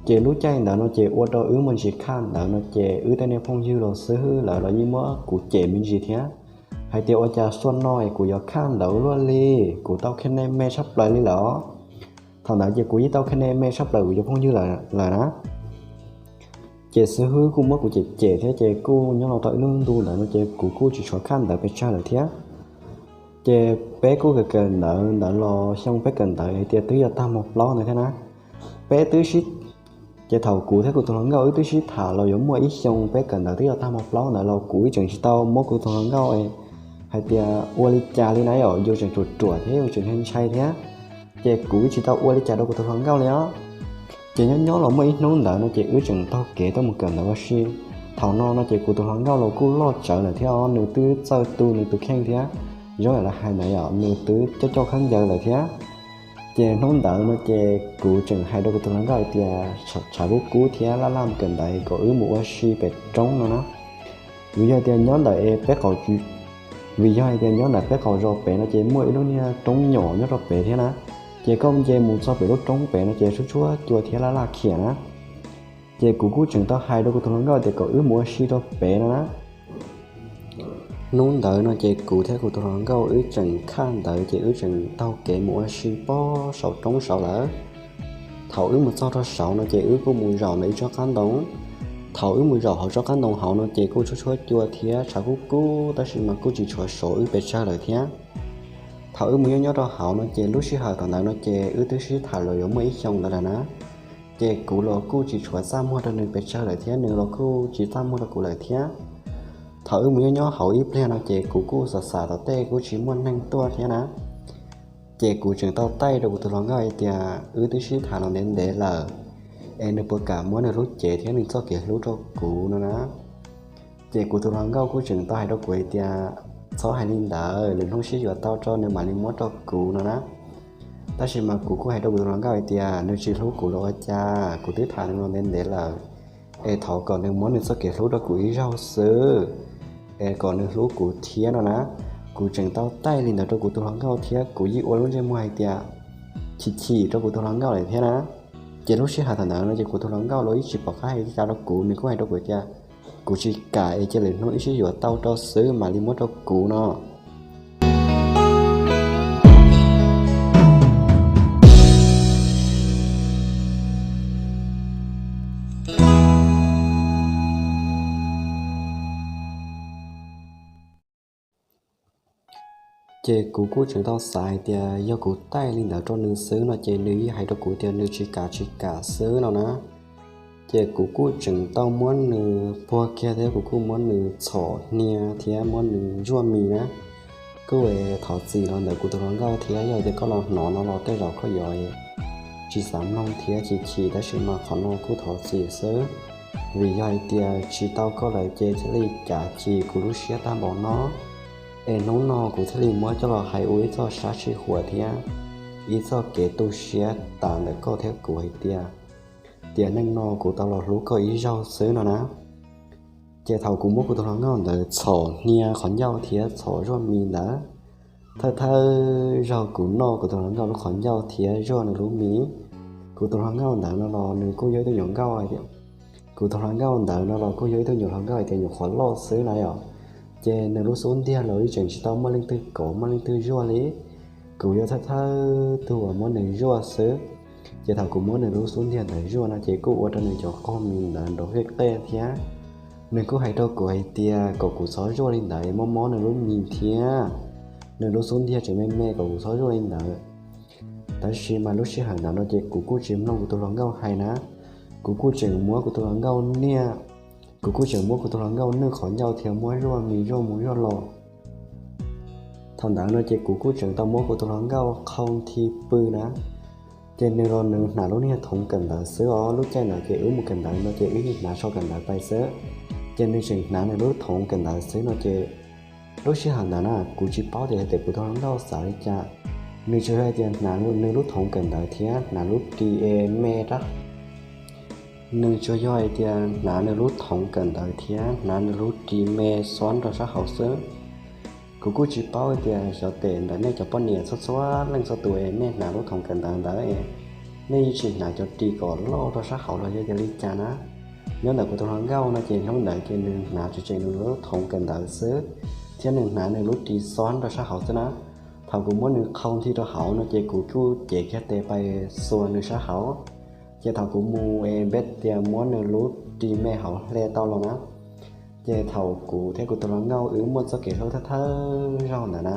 Ces lub caij ntawd no ces ua rau wb muaj ntsis khaj ntawv no ces wb tej niag phooj ywg los xwb lawv los yeej muab kuv cem me ntsis thiab, hais tias ua cas xuaj no es kuv yuav khaj ntawv luaj li, kuv tau khej nej me tshaj plaws li lawm os. Thaum ntawd ces kuv yeej tau khej nej me tshaj plaws kuv cov phooj ywg lawm na. Ces xib hwb kuj muab kuv cem cem thiab ces kuj nyob los tau ib lub ntu ntawd no ces kuv kuj tsis tshuav khaj ntawv pes tsawg lawm thiab. Ces peb kuj kawm kawm ntawv ntawd los xyoo peb kawm ntawv hais tias twb yog tag hmo plaub ntawd thiab na. Peb twb sib, ces thaum kuv thiab kuv tus hluas nkauj wb twb sib tham los yuav muaj ib xyoo peb kawm ntawv twb yog tag hmo plaub ntawd los kuv wb tseem tsis tau muab kuv tus hluas nkauj hais tias ua li cas li na yom, yus tseem ruam ruam thiab yus tseem ntshai ntshai thiab. Ces kuv wb tsis tau ua li cas rau kuv tus hluas nkauj li os. Ces nyob nyob los muaj ib hnub ntawd no ces wb tseem taug kev tuaj mus kawm ntawv ua si. Thaum no no ces kuv tus hluas nkauj los kuj loj tsawv lawm thiab os, nws twb txawj tu nws tus kheej thiab, zoo yam lawv hais ntawd yom, nws twb coj coj khaub ncaws lawm thiab. Ces hnub ntawd no ces kuv tseem hais rau kuv tus hluas nkauj hais tias tshav kub kub thiab laj laj mus kawm ntawv kom wb mus ua si pem roob no na. Vim yog tias nyob ntawm es peb qaum, vim yog hais tias nyob ntawm peb qaum zos pem no ces muaj ib lub niag roob nyom nyob rau pem thiab na. Ces koj nce mus txog pem lub roob pem no ces tshuab tshuab cua thiab laj laj khiam na. Ces kuv kuj tseem tau hais rau kuv tus hluas nkauj tias kom wb mus ua si rau pem no na. Hnub ntawd no ces kuv thiab kuv tus hluas nkauj wb tseem khaj ntawv ces wb tseem taug kev mus ua si puag saum roob saud lawm. Thaum wb mus txog rau saud no ces wb kuj mus zaum ntawm ib tsob qab ntoo. Thaum wb mus zaum hauv tsob qab ntoo hauv no ces kuj tshuab tshuab cua thiab tshav kub kub tab sis mas kuj tsis tshuav sov wb pes tsawg lawm thiab. Thaum wb mus nyob nyob rau hauv no ces lub sij hawm thaum ntawd no ces wb twb sib tham los yuav muaj ib xyoo ntawd lawm na. Ces kuv los kuj tsis tshuav txaj muag rau nws pes tsawg lawm thiab nws los kuj tsis txaj muag rau kuv lawm thiab. Thaum wb mus nyob nyob hauv ib pliag no ces kuv kuj xav xav tom tej kuj tsis muaj neeg tuaj thiab na. Ces kuv tseem tau taij rau kuv tus hluas nkauj hais tias wb twb sib tham los ntev ntev lawm, es nws puas kam muab nws lub cev thiab nws txoj kev hlub rau kuv no na. Ces kuv tus hluas nkauj kuj tseem tau hais rau kuv hais tias txhob hais li ntawd, lwm hnub sib yuav tau rau nws mam li muab rau kuv no na. Tab sis mas kuv kuj hais rau kuv tus hluas nkauj hais tias nws tsis hlub kuv los ua cas, kuv twb tham nws los ntev ntev lawm, es thov kom nws muab nws txoj kev hlub rau kuv ib zaug xwb, es kom nws hlub kuv thiab no na. Kuv tseem tau taij li ntawd rau kuv tus hluas nkauj thiab kuv yeej ua lub ntsej muag hais tias chim chim rau kuv tus hluas nkauj lawm thiab na. Ces lub sij hawm thaum ntawd no ces kuv tus hluas nkauj los ib tsis pom qab hais li cas rau kuv, nws kuj hais rau kuv tias kuv tsis kam es cia lwm hnub ib sij yuav tau rau xwb mam li muab rau kuv no. Ces kuv kuj tseem tau xav hais tias yog kuv taij li ntawd rau nws xwb no ces nws yeej hais rau kuv tias nws tsis kam tsis kam xwb no na. Ces kuv kuj tseem tau muab nws puag kiag thiab kuv kuj muab nws txhom hnia thiab muab nws zuaj mis na. Kuj thov txim los ntawm kuv tus hluas nkauj thiab, yog tias koj los hnov no los tej zaum koj yuav tsis xav mloog thiab chim chim, tab sis mas qhov no kuj thov txim xwb, vim yog hais tias tsis tau koj lawm ces thiaj li cav chim kuv lub siab tag npaum no. Es hnub no kuv thiaj li muab coj los hais ua ib txoj sab sij huam thiab ib txoj kev tu siab tas ntawm koj thiab kuv hais tias, tiam neej no kuv tau los hlub koj ib zaug xwb no na. Ces thaum kuv muab kuv tus hluas nkauj ntawd txhom hnia qhov ncauj thiab txhom zuaj mis ntawd, thawj thawj zaug kuv noj kuv tus hluas nkauj lub qhov ncauj thiab zuaj nws lub mis. Kuv tus hluas nkauj ntawd no los nws kuj yog ib tug nyuam nkauj hais tias, kuv tus hluas nkauj ntawd no los kuj yog ib tug nyuam hluas nkauj hais tias nyuam qhuav loj xwb na yom. Ces nws lub xub ntiag los yeej tseem tsis tau muaj leej twg kov muaj leej twg zuaj li. Kuv yog thawj thawj tug uas muab nws zuaj xwb. Ces thaum kuv muab nws lub xub ntiag ntawd zuaj no ces kuj ua rau nws cov qog mis ntawd nrov qej qej thiab. Nws kuj hais rau kuv hais tias kom kuv txhob zuaj li ntawd, mob mob nws lub mis thiab, nws lub xub ntiag tseem me me, kom kuv txhob zuaj li ntawd. Tab sis mas lub sij hawm ntawd no ces kuv kuj tsis mloog kuv tus hluas nkauj hais na, kuv kuj tseem muab kuv tus hluas nkauj niaj, kuv kuj tseem muab kuv tus hluas nkauj nwj qhov ncauj thiab muab zuaj mis zuaj mus zuaj los. Thaum ntawd no ces kuv kuj tseem tau muab kuv tus hluas nkauj qhau nthi pw na. Ces nws los nws hnav lub niag thoov kawm ntawv xwb os, lub caij ntawd ces wb mus kawm ntawv no ces wb yeej hnav so kawm ntawv pais xwb. Ces nws tseem hnav nws lub thoov kawm ntawv xwb no ces lub sij hawm ntawd na kuv tsis paub tias yog tias kuv tus hluas nkauj xav li cas, nws tsuas yog hais tias hnav nws lub thoov kawm ntawv thiab hnav lub ris es me rab, nws tsuas yog hais tias hnav nws lub thoov kawm ntawv thiab hnav nws lub ris me xob rau sab hauv xwb. Kuv kuj tsis paub tias xyov tes ntawm nej cov poj niam txhua txhua leej txhua tus es nej hnav lub thoov kawm ntawv ntawd es nej yeej tsis hnav cov ris kom loj rau sab hauv los yog tias li cas na. Nyob ntawm kuv tus hluas nkauj no ces hnub ntawd ces nws hnav tseem tseem nws lub thoov kawm ntawv xwb, thiab nws hnav nws lub ris xob rau sab hauv xwb na. Thaum kuv muab nws qhau nthi rau hauv no ces kuv kuj cev kiag tes pais xuas nws sab hauv. Ces thaum kuv mus es npeb tias muab nws lub ris me hauv hle tau los na, ces thaum kuv thiab kuv tus hluas nkauj wb muaj txoj kev hlub thawj thawj zaug ntawd na,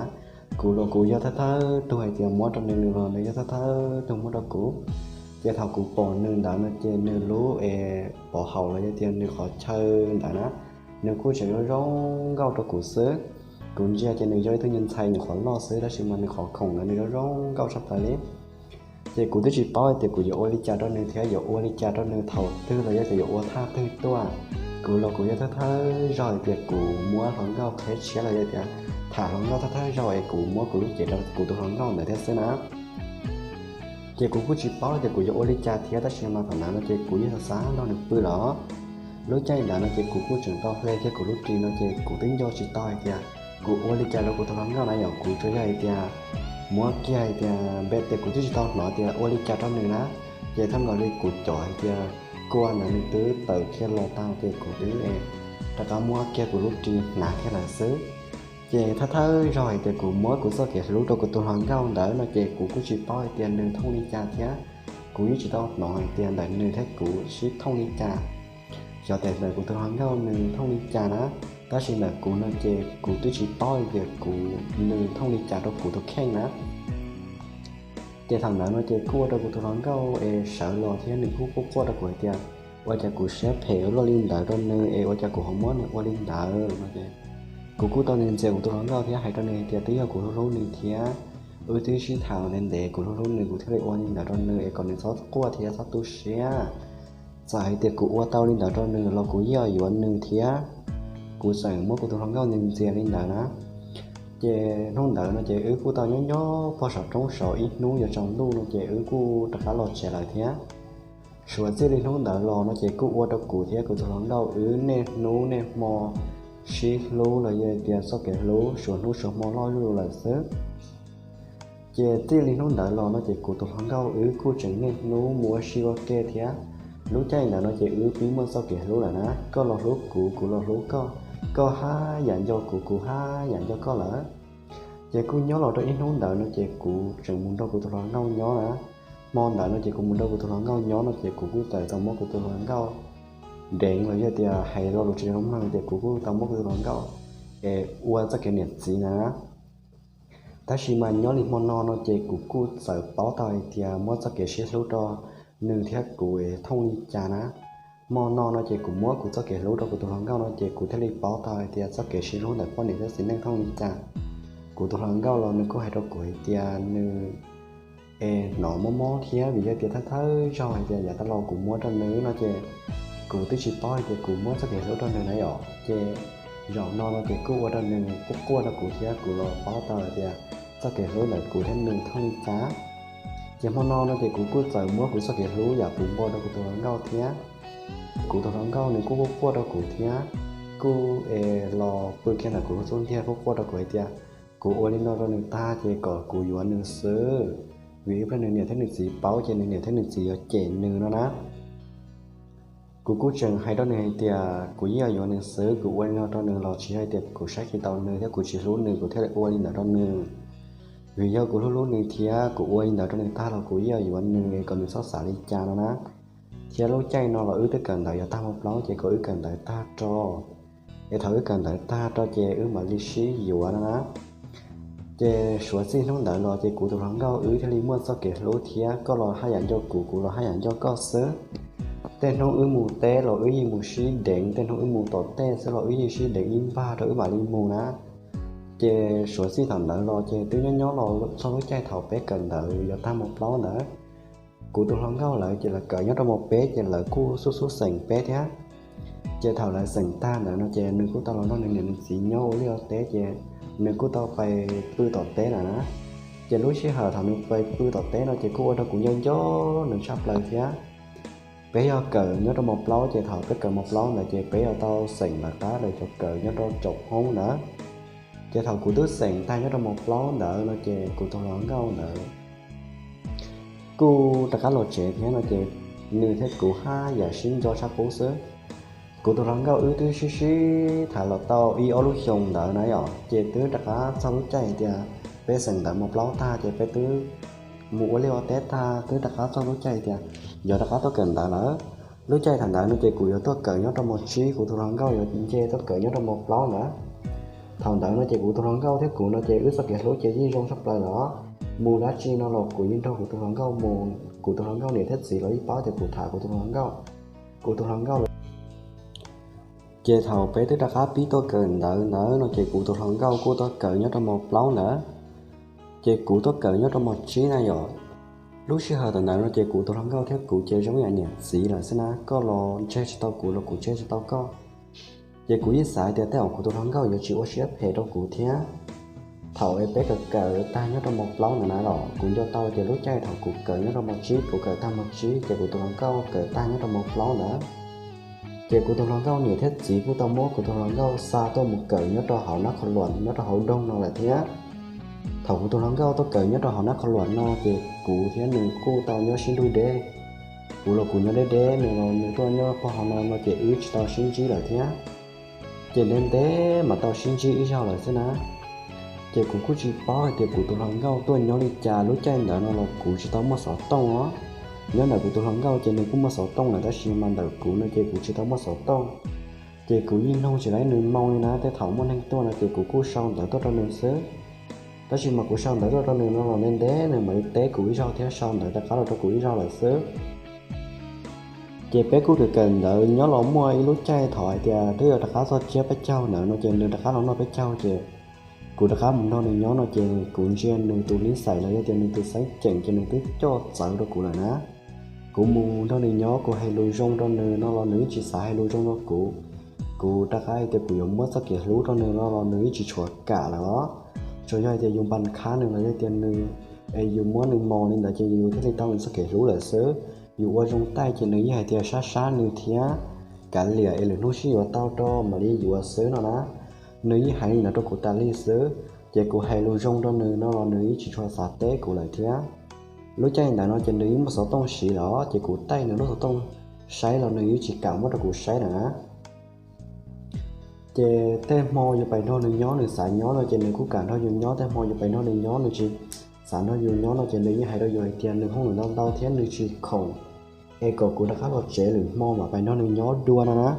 kuv los kuv yog thawj thawj tug hais tias muab rau nws, nws los nws yog thawj thawj tug muab rau kuv. Ces thaum kuv pom nws ntawd no ces nws lub es pov haum los yog tias nws qhov chaw ntawd na, nws kuj tseem zoo zoo nkauj rau kuv xwb. Kuv ntsia ces nws yog ib tug nyuag ntxhais nyuam qhuav loj xwb tab sis mas nws qhov khoom ntawd nws zoo zoo nkauj tshaj plaws li. Ces kuv twb tsis paub hais tias kuv yuav ua li cas rau nws thiab yuav ua li cas rau nws thaum twg los yog tias yuav ua thaj twg tuaj. Kuv los kuv yog thawj thawj zaug hais tias kuv muab hluas nkauj qheb tshiab los yog tias tham hluas nkauj thawj thawj zaug es kuv muab kuv lub cev rau kuv tus hluas nkauj ntawd thiab xwb na. Ces kuv kuj tsis paub tias kuv yuav ua li cas thiab tab sis mas thaum ntawd no ces kuv yeej xav xav nrog nws pw los. Lub caij ntawd no ces kuv kuj tseem tau hle kiag kuv lub ris no ces kuv twb nco tsis tau hais tias kuv ua li cas rau kuv tus hluas nkauj na yom. Kuv tsuas yog hais tias muab kiag hais tias npe tias kuv twb tsis tau hnov tias ua li cas rau nws na. Ces thaum nkaus li kuv cov hais tias kua ntawd nws twb tawm kiag los tag ces kuv twb rov qab muab kiag kuv lub ris hnav kiag lawm xwb. Ces thawj thawj zaug hais tias kuv muab kuv txoj kev hlub rau kuv tus hluas nkauj ntawd no ces kuv kuj tsis paub hais tias nws thooj li cas thiab. Kuv yeej tsis tau hnov hais tias ntawm nws thiab kuv sib thooj li cas. Xyov tes ntawm kuv tus hluas nkauj nws thooj li cas na, tab sis ntawm kuv no ces kuv twb tsis paub hais tias kuv, nws thooj li cas rau kuv tus kheej na. Ces thaum ntawd no ces kuj ua rau kuv tus hluas nkauj es sawv los thiab nws kuj quaj quaj rau kuv hais tias ua cas kuv siab phem ua luaj li ntawd rau nws es ua cas kuv ho muab nws ua li ntawd no. Kuv kuj tau ntxias kuv tus hluas nkauj thiab hais rau nws hais tias twb yog kuv hlub hlub nws thiab wb twb sib tham ntev ntev, kuv hlub hlub nws kuv thiaj li ua li ntawd rau nws es kom nws txhob quaj thiab txhob tu siab. Txawm hais tias kuv ua tau li ntawd rau nws los kuv yeej yuav nws thiab. Kuv txawm muab kuv tus hluas nkauj ntxias ntxias li ntawd na. Ces hnub ntawd no ces wb kuj tau nyob nyob pog saum roob saum ib hnub yuav tsaus ntuj no ces wb kuj rov qab los tsev lawm thiab. Suav txij li hnub ntawd los no ces kuj ua rau kuv thiab kuv tus hluas nkauj wb niaj hnub niaj hmo sib hlub los yog tias txoj kev hlub suav hnub suav hmo loj zuj zus lawm xwb. Ces txij li hnub ntawd los no ces kuv tus hluas nkauj wb kuj tseem niaj hnub mus ua si ua ke thiab. Lub caij ntawd no ces wb pib muaj txoj kev hlub lawm na, koj los hlub kuv, kuv los hlub koj, koj haj yam nco kuv, kuv haj yam nco koj lawm. Ces kuj nyob los rau ib hnub ntawd no ces kuv tseem mus nrog kuv tus hluas nkauj nyob na. Hmo ntawd no ces kuv mus nrog kuv tus hluas nkauj nyob no ces kuv kuj txawm tau muab kuv tus hluas nkauj deev los yog tias hais lo lus tsis zoo mloog tias kuv kuj tau muab kuv tus hluas nkauj es ua txoj kev niam txiv na. Tab sis mas nyob li hmo no no ces kuv kuj txawm paub tau hais tias muab txoj kev sib hlub rau nws thiab kuv thooj li cas na. Hmo no no ces kuv muab kuv txoj kev hlub rau kuv tus hluas nkauj no ces kuv thiaj li paub tau hais tias txoj kev sib hlub ntawm poj niam thiab txiv neej thooj li cas. Kuv tus hluas nkauj los nws kuj hais rau kuv hais tias nws es hnov mob mob thiab vim yog tias thawj thawj zaug hais tias yav tag los kuv muab rau nws no ces kuv twb tsis paub hais tias kuv muab txoj kev hlub rau nws na yom. Ces zaum no no ces kuj ua rau nws quaj quaj rau kuv thiab kuv los paub tau hais tias txoj kev hlub ntawm kuv thiab nws thooj li cas. Ces hmo no no ces kuv kuj txawm muab kuv txoj kev hlub yam puv npo rau kuv tus hluas nkauj thiab. Kuv tus hluas nkauj nws kuj quaj quaj rau kuv thiab, kuj es los pw kiag ntawm kuv xub ntiag quaj quaj rau kuv hais tias kuv ua li no rau nws tag ces kom kuv yuav nws xwb, vim ib pliag nws niam thiab nws txiv paub ces nws niam thiab nws txiv yuav cem nws no na. Kuv kuj tseem hais rau nws hais tias kuv yeej yuav nws xwb, kuv ua li no rau nws los tsis yog tias kuv saib tsis taus nws thiab kuv tsis hlub nws kuv thiaj li ua li ntawd rau nws. Vim yog kuv hlub hlub nws thiab kuv ua li ntawd rau nws tag los kuv yeej yuav nws kom nws txhob xav li cas no na. Thiab lub caij no los wb twb kawm ntawv yuav tag hmo plaub ces kom wb kawm ntawv tag tso, es thaum wb kawm ntawv tag tso ces wb mam li sib yuav no na. Ces suav txij hnub ntawd los ces kuv tus hluas nkauj wb thiaj li muaj txoj kev hlub thiab, koj los haj yam nco kuv, kuv los haj yam nco koj xwb. Tej hnub wb mus teb los wb yeej mus sib deev, tej hnub wb mus tom tej xwb los wb yeej sib deev ib npag rau wb mam li mus na. Ces suav txij thaum ntawd los ces twb nyob nyob los txog lub caij thaum peb kawm ntawv yuav tag hmo plaub ntawd, kuv tus hluas nkauj lawv ces lawv kawm nyob rau hmo peb ces lawv kuj xub xub xeem peb thiab. Ces thaum lawv xeem tag ntawd no ces nws kuj tau los nrog nws niam nws txiv nyob ua liaj ua teb ces nws kuj tau pais pw tom teb lawm na. Ces lub sij hawm thaum nws pais pw tom teb no ces kuj ua rau kuv nco nco nws tshaj plaws thiab. Peb yog kawm nyob rau hmo plaub ces thaum peb kawm hmo plaub ntawd ces peb yog tau xeem lawv qab lawv cov kawm nyob rau tsoom hoob ntawd. Ces thaum kuv twb xeem tag nyob rau hmo plaub ntawd no ces kuv tus hluas nkauj ntawd kuj rov qab los tsev thiab no ces nws thiab kuv haj yam sib nco tshaj qub xwb. Kuv tus hluas nkauj wb twb sib sib tham los tau ib ob lub xyoo ntawd na yom, ces twb rov qab txog lub caij tias peb xeem ntawv hmo plaub tag ces peb twb mus ua liaj ua teb tag twb rov qab txog lub caij tias yuav rov qab tuaj kawm ntawv lawm. Lub caij thaum ntawd no ces kuv yuav tuaj kawm nyob rau hmo tsib, kuv tus hluas nkauj yuav nce tuaj kawm nyob rau hmo plaub ntawd. Thaum ntawd no ces kuv tus hluas nkauj thiab kuv no ces wb txoj kev hlub ces yeej zoo tshaj plaws lawm. Mus dab tsi no los kuv yeej nrog kuv tus hluas nkauj mus, kuv tus hluas nkauj niam thiab txiv los yeej paub tias kuv tham kuv tus hluas nkauj, kuv tus hluas nkauj lawm. Ces thaum peb twb rov qab pib tuaj kawm ntawv ntawd no ces kuv tus hluas nkauj kuj tuaj kawm nyob rau hmo plaub ntawd, ces kuv tuaj kawm nyob rau hmo tsib na yom. Lub sij hawm thaum ntawd no ces kuv tus hluas nkauj thiab kuv ces zoo yam niam txiv lawm xwb na, koj los ntseg tsis tau kuv los kuv ntseg tsis tau koj. Ces kuv yeej xav tias tej zaum kuv tus hluas nkauj yuav tsis ua siab phem rau kuv thiab. Thaum es peb kawm kawm tag nyob rau hmo plaub ntawd na los kuv nco tau tias lub caij thaum kuv kawm nyob rau hmo tsib, kuv kawm tag hmo tsib ces kuv tus hluas nkauj kawm tag nyob rau hmo plaub ntawd. Ces kuv tus hluas nkauj niam thiab txiv kuj tau muab kuv tus hluas nkauj xa tuaj mus kawm nyob rau hauv nab qhov luam nyob rau hauv doog no lawm thiab. Thaum kuv tus hluas nkauj tuaj kawm nyob rau hauv nab qhov luam no ces kuv thiab nws kuj tau nyob sib nrug deb. Kuv los kuv nyob deb deb, nws los nws tuaj nyob pog hauv no no ces wb tsis tau sib ntsib lawm thiab. Ces ntev ntev mas tau sib ntsib ib zaug lawm xwb na. Ces kuv kuj tsis paub hais tias kuv tus hluas nkauj tuaj nyob li cas, lub caij ntawd no los kuv tsis tau muaj xov tooj os. Nyob ntawm kuv tus hluas nkauj ces nws kuj muaj xov tooj lawm tab sis mas ntawm kuv no ces kuv tsis tau muaj xov tooj. Ces kuv yeej noog tsis tau nws moo li na, tej thaum muaj neeg tuaj no ces kuv kuj sau ntawv tuaj rau nws xwb. Tab sis mas kuv sau ntawv tuaj rau nws no los ntev ntev nws mam li teb kuv ib zaug thiab sau ntawv rov qab los rau kuv ib zaug lawm xwb. Ces peb kuj kawm kawm ntawv nyob los muaj ib lub caij thaum hais tias twb yuav rov qab txog tsiab peb caug ntawd no ces nws rov qab los noj peb caug ces kuv rov qab mus nrog nws nyob no ces kuv ntsia nws tus nij xais los yog tias nws tus xeeb ceem ces nws twb coj txawv rau kuv lawm na. Kuv mus nrog nws nyob kuv hais lus zoo rau nws no los nws yeej tsis xav hais lus zoo rau kuv. Kuv rov qab hais tias kuv yuav muab txoj kev hlub rau nws no los nws yeej tsis tshua kam lawm os. Tsuas yog hais tias yus npa khab nws los yog tias nws es yus muab nws mos li ntawd ces yus thiaj li tau nws txoj kev hlub lawm xwb. Yus ua zoo taij ces nws yeej hais tias sab sab nws thiab, kav liam es lwm hnub sib yuav tau rau mam li yuav xwb no na. Nws yeej hais li ntawd rau kuv tas li xwb. Ces kuv hais lus zoo rau nws no los nws yeej tsis tshua xav teb kuv lawm thiab. Lub caij ntawd no ces nws yeej muaj xov tooj siv lawm, ces kuv taij nws lub xov tooj saib los nws yeej tsis kam muab rau kuv saib lawm na. Ces tej hmo yus pais nrog nws nyob, nws xav nyob no ces nws kuj kam nrog yus nyob, tej hmo yus pais nrog nws nyob nws tsis xav nrog yus nyob no ces nws yeej hais rau yus hais tias nws hauj lwm ntau ntau thiab nws tsis khoom, es kom kuv rov qab los tsev lwm hmo mam pais nrog nws nyob dua no na.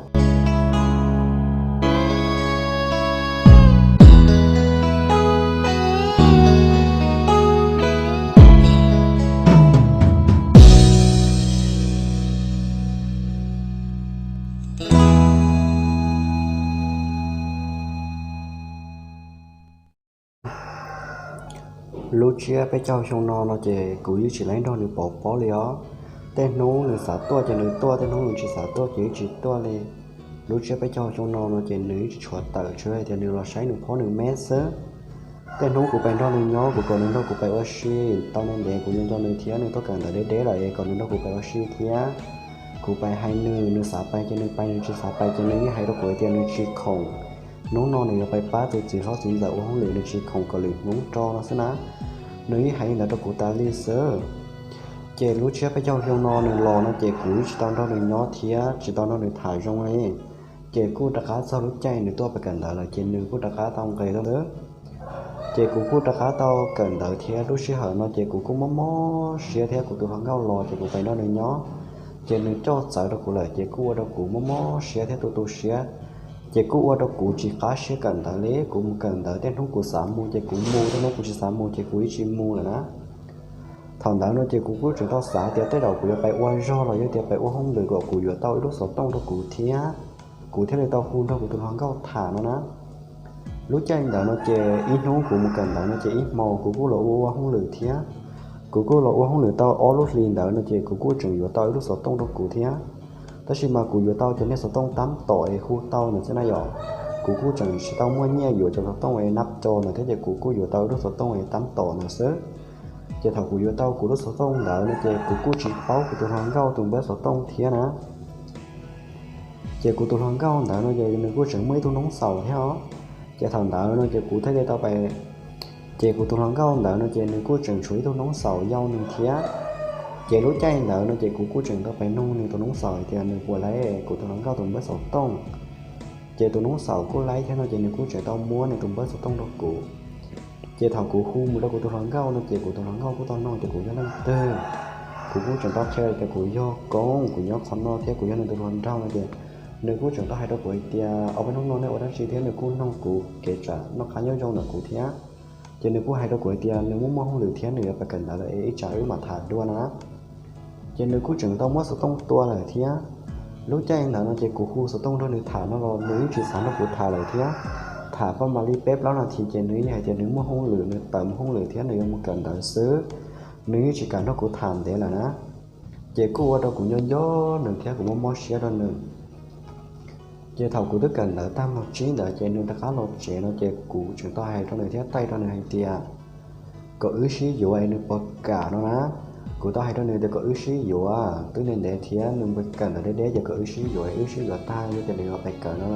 Lub tsiab peb caug xyoo no no ces kuv yeej tsis laib nrog nws pov pob li os. Tej hnub nws xav tuaj ces nws tuaj, tej hnub nws tsis xav tuaj ces yeej tsis tuaj li. Lub tsiab peb caug xyoo no no ces nws yeej tsis tshua tawm, tsuas hais tias nws los saib nws phob nws me xwb. Tej hnub kuv pais nrog nws nyob, kuv kom nws nrog kuv pais ua si, tau ntev ntev kuv yuav nco nws thiab nws tuaj kawm ntawv deb deb lawm es kom nws nrog kuv pais ua si thiab. Kuv pais hais nws, nws xav pais ces nws pais, nws tsis xav pais ces nws yeej hais rau kuv hais tias nws tsis khoom. Hnub no nws yuav pais pab tus txiv hlob txiv ntxawm ua hauj lwm, nws tsis khoom kom lwm hnub tso no xwb na. Nws yeej hais li ntawd rau kuv tas li xwb. Ces lub tsiab peb caug xyoo no nws los no ces kuv yeej tsis tau nrog nws nyob thiab tsis tau nrog nws tham zoo li. Ces kuj rov qab txog lub caij nws tuaj pais kawm ntawv lawm ces nws kuj rov qab tau nqis tuaj xwb. Ces kuv kuj rov qab tau kawm ntawv thiab lub sij hawm no ces kuv kuj mob mob siab thiab kuv tus hluas nkauj los ces kuv pais nrog nws nyob. Ces nws coj txawv rau kuv lawm ces kuj ua rau kuv mob mob siab thiab tu tu siab. Ces kuj ua rau kuv tsis qab siab kawm ntawv li, kuv mus kawm ntawv tej hnub kuv xav mus ces kuv mus, tej hnub kuv tsis xav mus ces kuv yeej tsis mus lawm na. Thaum ntawd no ces kuv kuj tseem tau xav tias tej zaum kuv yuav pais ua zog los yog tias pais ua hauj lwm kom kuv yuav tau ib lub xov tooj rau kuv thiab, kuv thiaj li tau hu nrog kuv tus hluas nkauj tham no na. Lub caij ntawd no ces ib hnub kuv mus kawm ntawv no ces ib hmos kuv kuj los ua ua hauj lwm thiab. Kuv kuj los ua hauj lwm tau ob lub hlis ntawd no ces kuv kuj tseem yuav tau ib lub xov tooj rau kuv thiab. Tab sis mas kuv yuav tau cov niag xov tooj tab tom es hu tau ntawd xwb na yom. Kuv kuj tseem tsis tau muaj nyiaj yuav cov xov tooj es nab co ntawd thiab ces kuv kuj yuav tau ib lub xov tooj es tab tom ntawd xwb. Ces thaum kuv yuav tau kuv lub xov tooj ntawd no ces kuv kuj tsis paub kuv tus hluas nkauj tus npawb xov tooj thiab na. Ces kuv tus hluas nkauj ntawd no ces nws kuj tseem muaj ib tug noob xaus thiab os. Ces thaum ntawd no ces kuv thiaj li tau pais, ces kuv tus hluas nkauj ntawd no ces nws kuj tseem tshuav ib tug noob xaus yau nws thiab. Ces lub caij ntawd no ces kuv kuj tseem tau pais nug nws tus noob xaus hais tias nws puas laib kuv tus hluas nkauj tus npawb xov tooj. Ces tus noob xaus kuj laib thiab no ces nws kuj tseem tau muab nws tus npawb xov tooj rau kuv. Ces thaum kuv hu mus rau kuv tus hluas nkauj no ces kuv tus hluas nkauj kuj tau nug tias kuv yog leej twg. Kuv kuj tseem tau qhia tias kuv yog Koob, kuv nyob qhov no thiab kuv yog nws tus hluas nraug no ces nws kuj tseem tau hais rau kuv hais tias ob peb hnub no nej ua dab tsi thiab, nws kuj nug kuv kev tsam noj qab nyob zoo ntawm kuv thiab. Ces nws kuj hais rau kuv hais tias nws muaj muaj hauj lwm thiab nws yuav pais kawm ntawv lawm es ib tsam wb mam tham dua no na. Ces nws kuj tseem tau muab xov tooj tua lawm thiab. Lub caij ntawd no ces kuv hu xov tooj nrog nws tham no los nws yeej tsis xav nrog kuv tham lawm thiab. Tham paj mam li peb plaub nas this ces nws yeej hais tias nws muaj hauj lwm, nws tawm mus hauj lwm thiab nws yuav mus kawm ntawv xwb. Nws yeej tsis kam nrog kuv tham ntev lawm na. Ces kuj ua rau kuv nco nco nws thiab kuv mob mob siab rau nws. Ces thaum kuv twb kawm ntawv tag mos tsib ntawd ces nws rov qab los tsev no ces kuv tseem tau hais rau nws thiab taij rau nws hais tias kom wb sib yuav es nws puas kam no na. Kuv tau hais rau nws tias kom wb sib yuav, twb ntev ntev thiab nws kawm ntawv deb deb ces kom wb sib yuav, wb sib yuav tag yog tias nws yuav pais kawm no,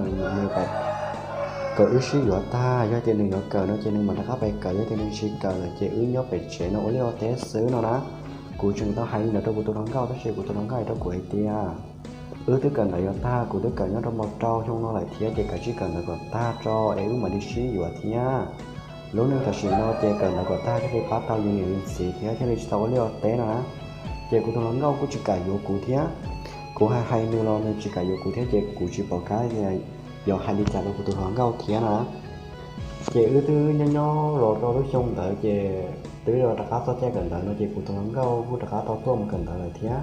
kom wb sib yuav tag yog tias nws yuav kawm no ces nws mam rov qab pais kawm, yog tias nws tsis kawm lawm ces wb nyob pem tsev no ua liaj ua teb xwb no na. Kuv tseem tau hais li ntawd rau kuv tus hluas nkauj tab sis kuv tus hluas nkauj hais rau kuv hais tias wb twb kawm ntawv yuav tag, kuv twb kawm nyob rau mos rau xyoo no lawm thiab ces kav tsij kawm ntawv kom tag tso es wb mam li sib yuav thiab. Lub neej tam sim no ces kawm ntawv kom tag thiaj li pab tau yus niam yus txiv thiab thiaj li tsis tau ua liaj ua teb no na. Ces kuv tus hluas nkauj kuj tsis kam yuav kuv thiab. Kuv hais hais nws los nws tsis kam yuav kuv thiab ces kuv tsis pom qab tias yuav hais li cas rau kuv tus hluas nkauj thiab na. Ces wb twb nyob nyob los rau lub xyoo ntawd ces twb rov qab txog caij kawm ntawv no ces kuv tus hluas nkauj kuj rov qab tau tuaj mus kawm ntawv lawm thiab.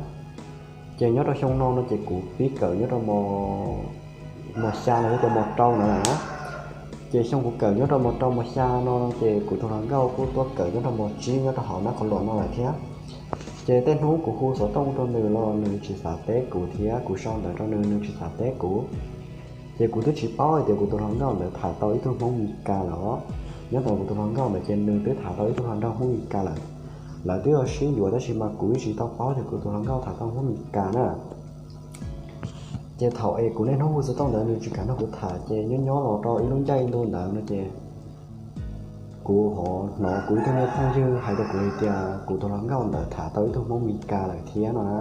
Ces nyob rau xyoo no no ces kuv pib kawm nyob rau mos xya los yog tias mos rau no na. Ces xyoo kuv kawm nyob rau mos rau mos xya no ces kuv tus hluas nkauj kuj tuaj kawm nyob rau mos tsib nyob rau hauv nab qhov luam no lawm thiab. Ces tej hnub kuv hu xov tooj rau nws los nws tsis xav teb kuv thiab, kuv sau ntawv rau nws nws tsis xav teb kuv. Ces kuv twb tsis paub hais tias kuv tus hluas nkauj ntawd tham tau ib tug Hmoob Mes Kas lawm os. Nyob ntawm kuv tus hluas nkauj ntawd ces nws twb tham tau ib tug hluas nraug Hmoob Mes Kas lawm. Lawv twb yuav sib yuav tab sis mas kuv yeej tsis tau paub tias kuv tus hluas nkauj tham tau Hmoob Mes Kas na. Ces thaum es kuv niaj hnub hu xov tooj ntawd nws tsis kam nrog kuv tham ces nyob nyob los rau ib lub caij ntu ntawd no ces Kuv ho hnov kuv ib tug me phooj ywg hais rau kuv hais tias kuv tus hluas nkauj ntawd tham tau ib tug Hmoob Mes Kas lawm thiab no na.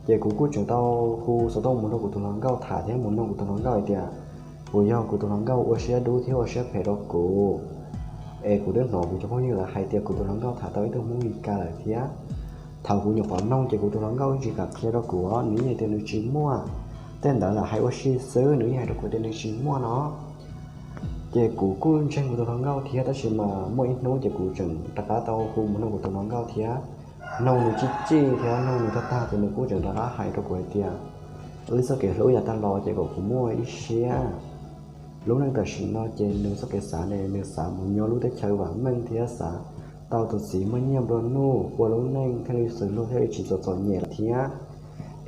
Ces kuv kuj tseem tau hu xov tooj mus nrog kuv tus hluas nkauj tham thiab mus noog kuv tus hluas nkauj hais tias puas yog kuv tus hluas nkauj ua siab dub thiab ua siab phem rau kuv. Es kuv twb hnov kuv cov phooj ywg lawv hais tias kuv tus hluas nkauj tham tau ib tug Hmoob Mes Kas lawm thiab. Thaum kuv nyuam qhuav noog ces kuv tus hluas nkauj yeej tsis kam qhia rau kuv, nws yeej hais tias nws tsis muaj. Tej ntawd lam hais ua si xwb, nws yeej hais rau kuv tias nws tsis muaj no. Ces kuv kuj ntseeg kuv tus hluas nkauj thiab, tab sis mas muaj ib hnub ces kuv tseem rov qab tau hu mus noog kuv tus hluas nkauj thiab. Noog nws txij txij thiab noog nws tag tag ces nws kuj tseem rov qab hais rau kuv hais tias wb txoj kev hlub yav tag los ces kom kuv muaj ib siab. Lub neej tam sim no ces nws txoj kev xav ne, nws xav mus nyob lub teb chaws vam meej thiab xav tau tus txiv muaj nyiaj nplua nuj ua lub neej thiaj li xws luag thiaj li tsis txom txom nyem lawm thiab.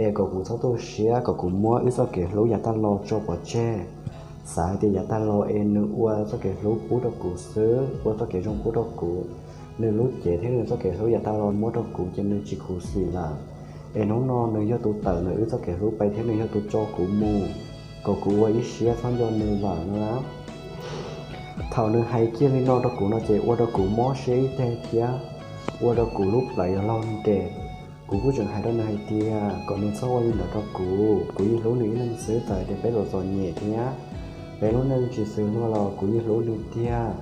Es kom kuv txhob tu siab, kom kuv muab wb txoj kev hlub yav tag los tso pov tseg. Xav hais tias yav tag los es nws ua txoj kev hlub pub rau kuv xwb, ua txoj kev zoo pub rau kuv. Nws lub cev thiab nws txoj kev hlub yav tag los muab rau kuv ces nws tsis khuv xim lawm. Es hnub no nws yog tus tawm ntawm wb txoj kev hlub pais thiab nws yog tus tso kuv mus, kom kuv ua ib siab txhob nco nws lawm no na. Thaum nws hais kiag li no rau kuv no ces ua rau kuv mob siab ib teg thiab ua rau kuv lub plawv yuav laug nres. Kuv kuj tseem hais rau nws hais tias kom nws txhob ua li ntawd rau kuv, kuv yeej hlub nws ib leeg xwb, txawm tias peb txom txom nyem thiab peb lub neej tsis xws luag los kuv yeej hlub nws tiag.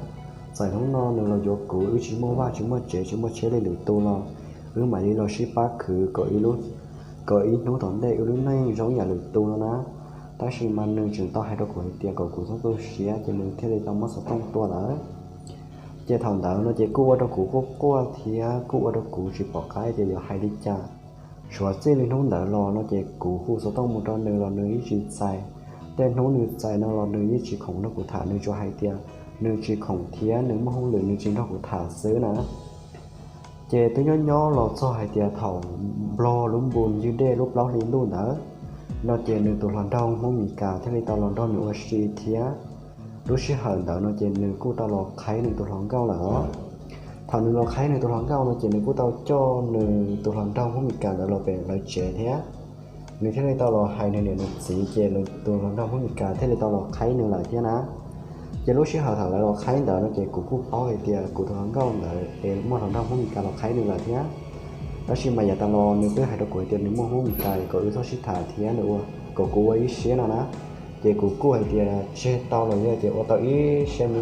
Txawm hnub no nws los yuav kuv, wb tsis muaj vaj tsis muaj tsev tsis muaj tsheb li lwm tus los wb mam li los sib pab khwv kom ib hnub tom ntej wb lub neej zoo yam lwm tus no na. Tab sis mas nws tseem tau hais rau kuv hais tias kom kuv txhob tu siab ces nws thiaj li tau muab xov tooj tua lawm. Ces thaum ntawd no ces kuj ua rau kuv quaj quaj thiab kuj ua rau kuv tsis pom qab tias yuav hais li cas. Suav txij li hnub ntawd los no ces kuv hu xov tooj mus rau nws los nws yeej tsis txais. Tej hnub nws txais no los nws yeej tsis khoom nrog kuv tham, nws tsuas hais tias nws tsis khoom thiab nws muaj hauj lwm nws tsis nrog kuv tham xwb na. Ces twb nyob nyob los txog hais tias thaum Nplog lub npu ywg dej lub plaub hli ntuj ntawd no ces nws tus hluas nraug Hmoob Mes Kas thiaj li tau los nrog nws ua si thiab. Lub sij hawm ntawd no ces nws kuj tau los qhaib nws tus hluas nkauj lawm os. Thaum nws los qhaib nws tus hluas nkauj no ces nws kuj tau coj nws tus hluas nraug Hmoob Mes Kas ntawd los pem lawv tsev thiab. Nws thiaj li tau los hais nws niam nws txiv ces tus hluas nraug Hmoob Mes Kas thiaj li tau los qhaib nws lawm thiab na. Ces lub sij hawm thaum lawv los qhaib ntawd no ces kuv kuj paub hais tias kuv tus hluas nkauj ntawd es muaj hluas nraug Hmoob Mes Kas los qhaib nws lawm thiab. Tab sis mas yav tas los nws twb hais rau kuv hais tias nws muaj Hmoob Mes Kas kom wb txhob sib tham thiab nws ua kom kuv ua ib siab no na. Ces kuv kuj hais tias tseg tau los yog tias ua tau ib siab me.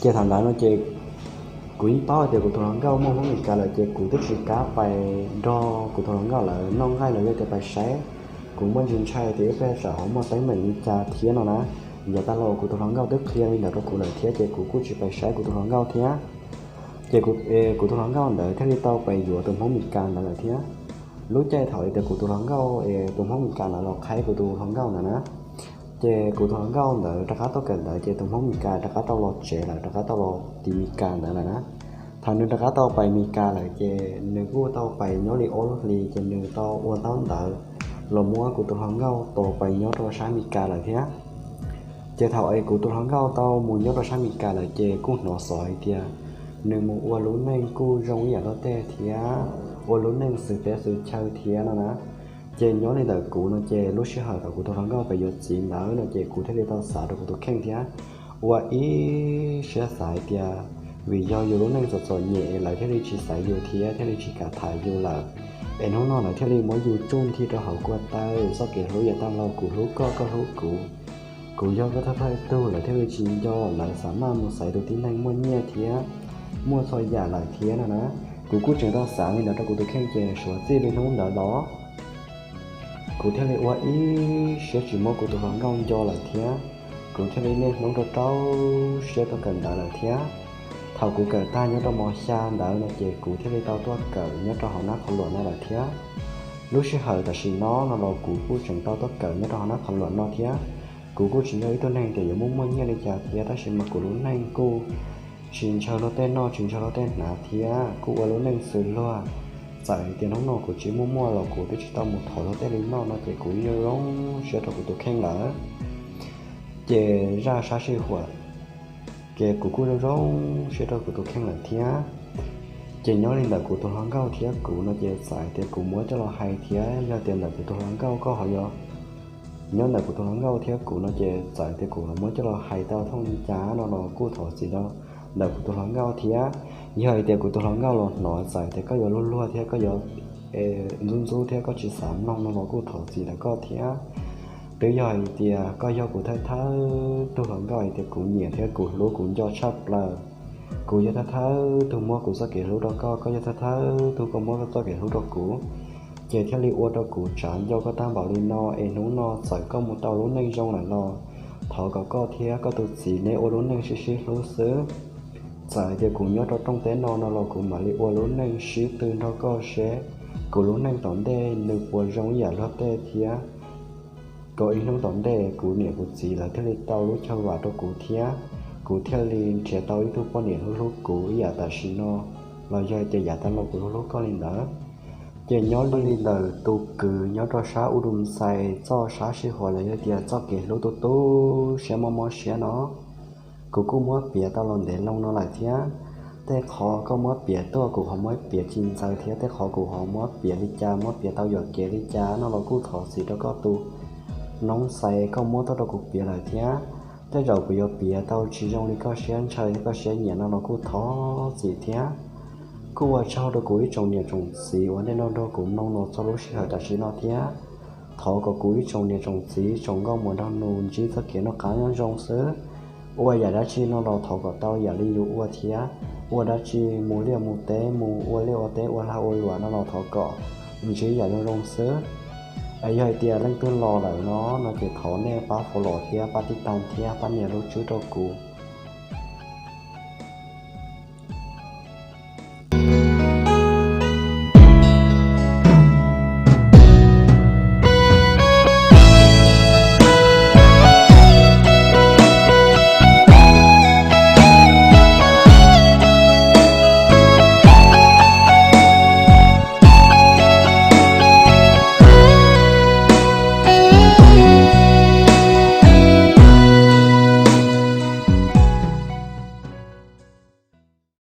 Ces thaum ntawd no ces kuv yeej paub hais tias kuv tus hluas nkauj muaj Hmoob Mes Kas lawm ces kuv twb tsis kam pais nrog kuv tus hluas nkauj lawv noj nqaij los yog tias pais saib. Kuv muaj ntsis ntshai tias ib pliag tsam ho muaj teeb meem li cas thiab no na. Yav tas los kuv tus hluas nkauj twb qhia li ntawd rau kuv lawm thiab ces kuv kuj tsis pais saib kuv tus hluas nkauj thiab. Ces kuv tus hluas nkauj ntawd thiaj li tau pais yuav tus Hmoob Mes Kas ntawd lawm thiab. Lub caij thaum tias kuv tus hluas nkauj es tus Hmoob Mes Kas ntawd los qhaib kuv tus hluas nkauj ntawd na, ces kuv tus hluas nkauj ntawd rov qab tuaj kawm ntawv ces tus Hmoob Mes Kas rov qab tau los tsev lawm, rov qab tau los tim Mes Kas ntawd lawm na. Thaum nws rov qab tau pais Mes Kas lawm ces nws kuj tau pais nyob li ob lub hlis ces nws tau ua ntaub ntawv los muab kuv tus hluas nkauj tos pais nyob rau sab Mes Kas lawm thiab. Ces thaum es kuv tus hluas nkauj tau mus nyob rau sab Mes Kas lawm ces kuj hnov xov hais tias nws mus ua lub neej kuj zoo ib yam luag tej thiab, ua lub neej xws teb xws chaw thiab no na. Ces nyob li ntawm kuv no ces lub sij hawm thaum kuv tus hluas nkauj pais yuav txiv ntawd no ces kuv thiaj li tau xav rau kuv tus kheej thiab, ua ib siab xav hais tias vim yog yus lub neej txom txom nyem lawv thiaj li tsis xaiv yus thiab thiaj li tsis kam tham yus lawm. Es hnub no lawv thiaj li muab yus tsuj nthi rau hauv ko taw, txoj kev hlub yav tag los kuv hlub koj, koj hlub kuv, kuv yog koj thawj thawj tug, lawv thiaj li tsis nco, lawv xav maj mus xaiv tus tib neeg muaj nyiaj thiab muaj txhua yam lawm thiab no na. Kuv kuj tseem tau xav li ntawd rau kuv tus kheej ces suav txij li hnub ntawd los kuv thiaj li ua ib siab tsis muab kuv tus hluas nkauj nco lawm thiab. Kuv thiaj li niaj hnub rau rau siab tuaj kawm ntawv lawm thiab. Thaum kuv kawm tag nyob rau mos xya ntawd no ces kuv thiaj li tau tuaj kawm nyob rau hauv nab qhov luam no lawm thiab. Lub sij hawm tam sim no no los kuv kuj tseem tau tuaj kawm nyob rau hauv nab qhov luam no thiab. Kuv kuj tsis yog ib tug neeg tias yuav muaj muaj nyiaj li cas thiab, tab sis mas kuv lub neej kuj tsis ntshaw luag tej noj, tsis ntshaw luag tej hnav thiab kuj ua lub neej xws luag. Txawm tias hnub no kuv tsis muaj muaj los kuv twb tsis tau mus thov luag tej li noj no ces kuv yeej zoo siab rau kuv tus kheej lawm. Ces zaj sab sij huam ces kuv kuj zoo zoo siab rau kuv tus kheej lawm thiab. Ces nyob li ntawm kuv tus hluas nkauj thiab kuv no ces txawm tias kuv muab coj los hais thiab yog tias ntawm kuv tus hluas nkauj koj ho yuav Nyob ntawm kuv tus hluas nkauj thiab kuv no ces txawm tias kuv los muab coj los hais tau thooj li cas no los kuj thov txim rau ntawm kuv tus hluas nkauj thiab. Yog hais tias kuv tus hluas nkauj los hnov txawm tias koj yuav luag luag thiab koj yuav ntxub ntxub thiab koj tsis xav mloog no los kuj thov txim rau koj thiab. Twb yog hais tias koj yog kuv thawj thawj tug hluas nkauj hais tias kuv nyiam thiab kuv hlub kuv nco tshaj plaws. Kuv yog thawj thawj tug muab kuv txoj kev hlub rau koj, koj yog thawj thawj tug koj muab koj txoj kev hlub rau kuv, ces thiaj li ua rau kuv tsav ncauj koj tag npaum li no es hnub no txawm koj mus tau lub neej zoo lawm los thov kom koj thiab koj tus txiv neb ua lub neej sib sib hlub xwb. Txawm hais tias kuv nyob rau rooj teb no no los kuv mam li ua lub neej sib tw nrog koj seb kuv lub neej tom ntej nws puas zoo ib yam luag tej thiab. Kom ib hnub tom ntej kuv niam kuv txiv lawv thiaj li tau lub chaw vam rau kuv thiab kuv thiaj li nrhiav tau ib tug poj niam hlub hlub kuv ib yam tam sim no, los yog tias yav tag los kuv hlub hlub koj li ntawd. Ces nyob li ntawm tus kwv nyob rau sab U Dum Xais txoj sab sij huam los yog tias txoj kev hlub tu tu siab mob mob siab no, kuv kuj muab piav tau los ntev loo no lawm thiab. Tej qhov koj muab piav tuaj kuv ho muab piav tsis ntxaws thiab tej qhov kuv ho muab piav li cas, muab piav tau yuam kev li cas no los kuj thov txim rau koj tus noob xais koj muab tuaj rau kuv piav lawm thiab. Tej zaum kuv yuav piav tau tsis zoo li koj siab ntshaw thiab koj siab nyiam no los kuj thov txim thiab. Kuj ua tsaug rau kuv ib tsoom niam tsoom txiv uas nej nrog kuv mloog los txog lub sij hawm tam sim no thiab. Thov kom kuv ib tsoom niam tsoom txiv tsoom nkauj muam nraug nus ntsib txoj kev noj qab nyob zoo xwb. Ua yam dab tsi no los thov kom tau yam li yus ua thiab. Ua dab tsi mus liaj mus teb, mus ua liaj ua teb ua lag ua luam no los thov kom ntsib yam zoo zoo xwb. Es yog hais tias leej twg los lawm no no ces thov nej pab follow thiab pab tib tag thiab pab nias lub tswb rau kuv.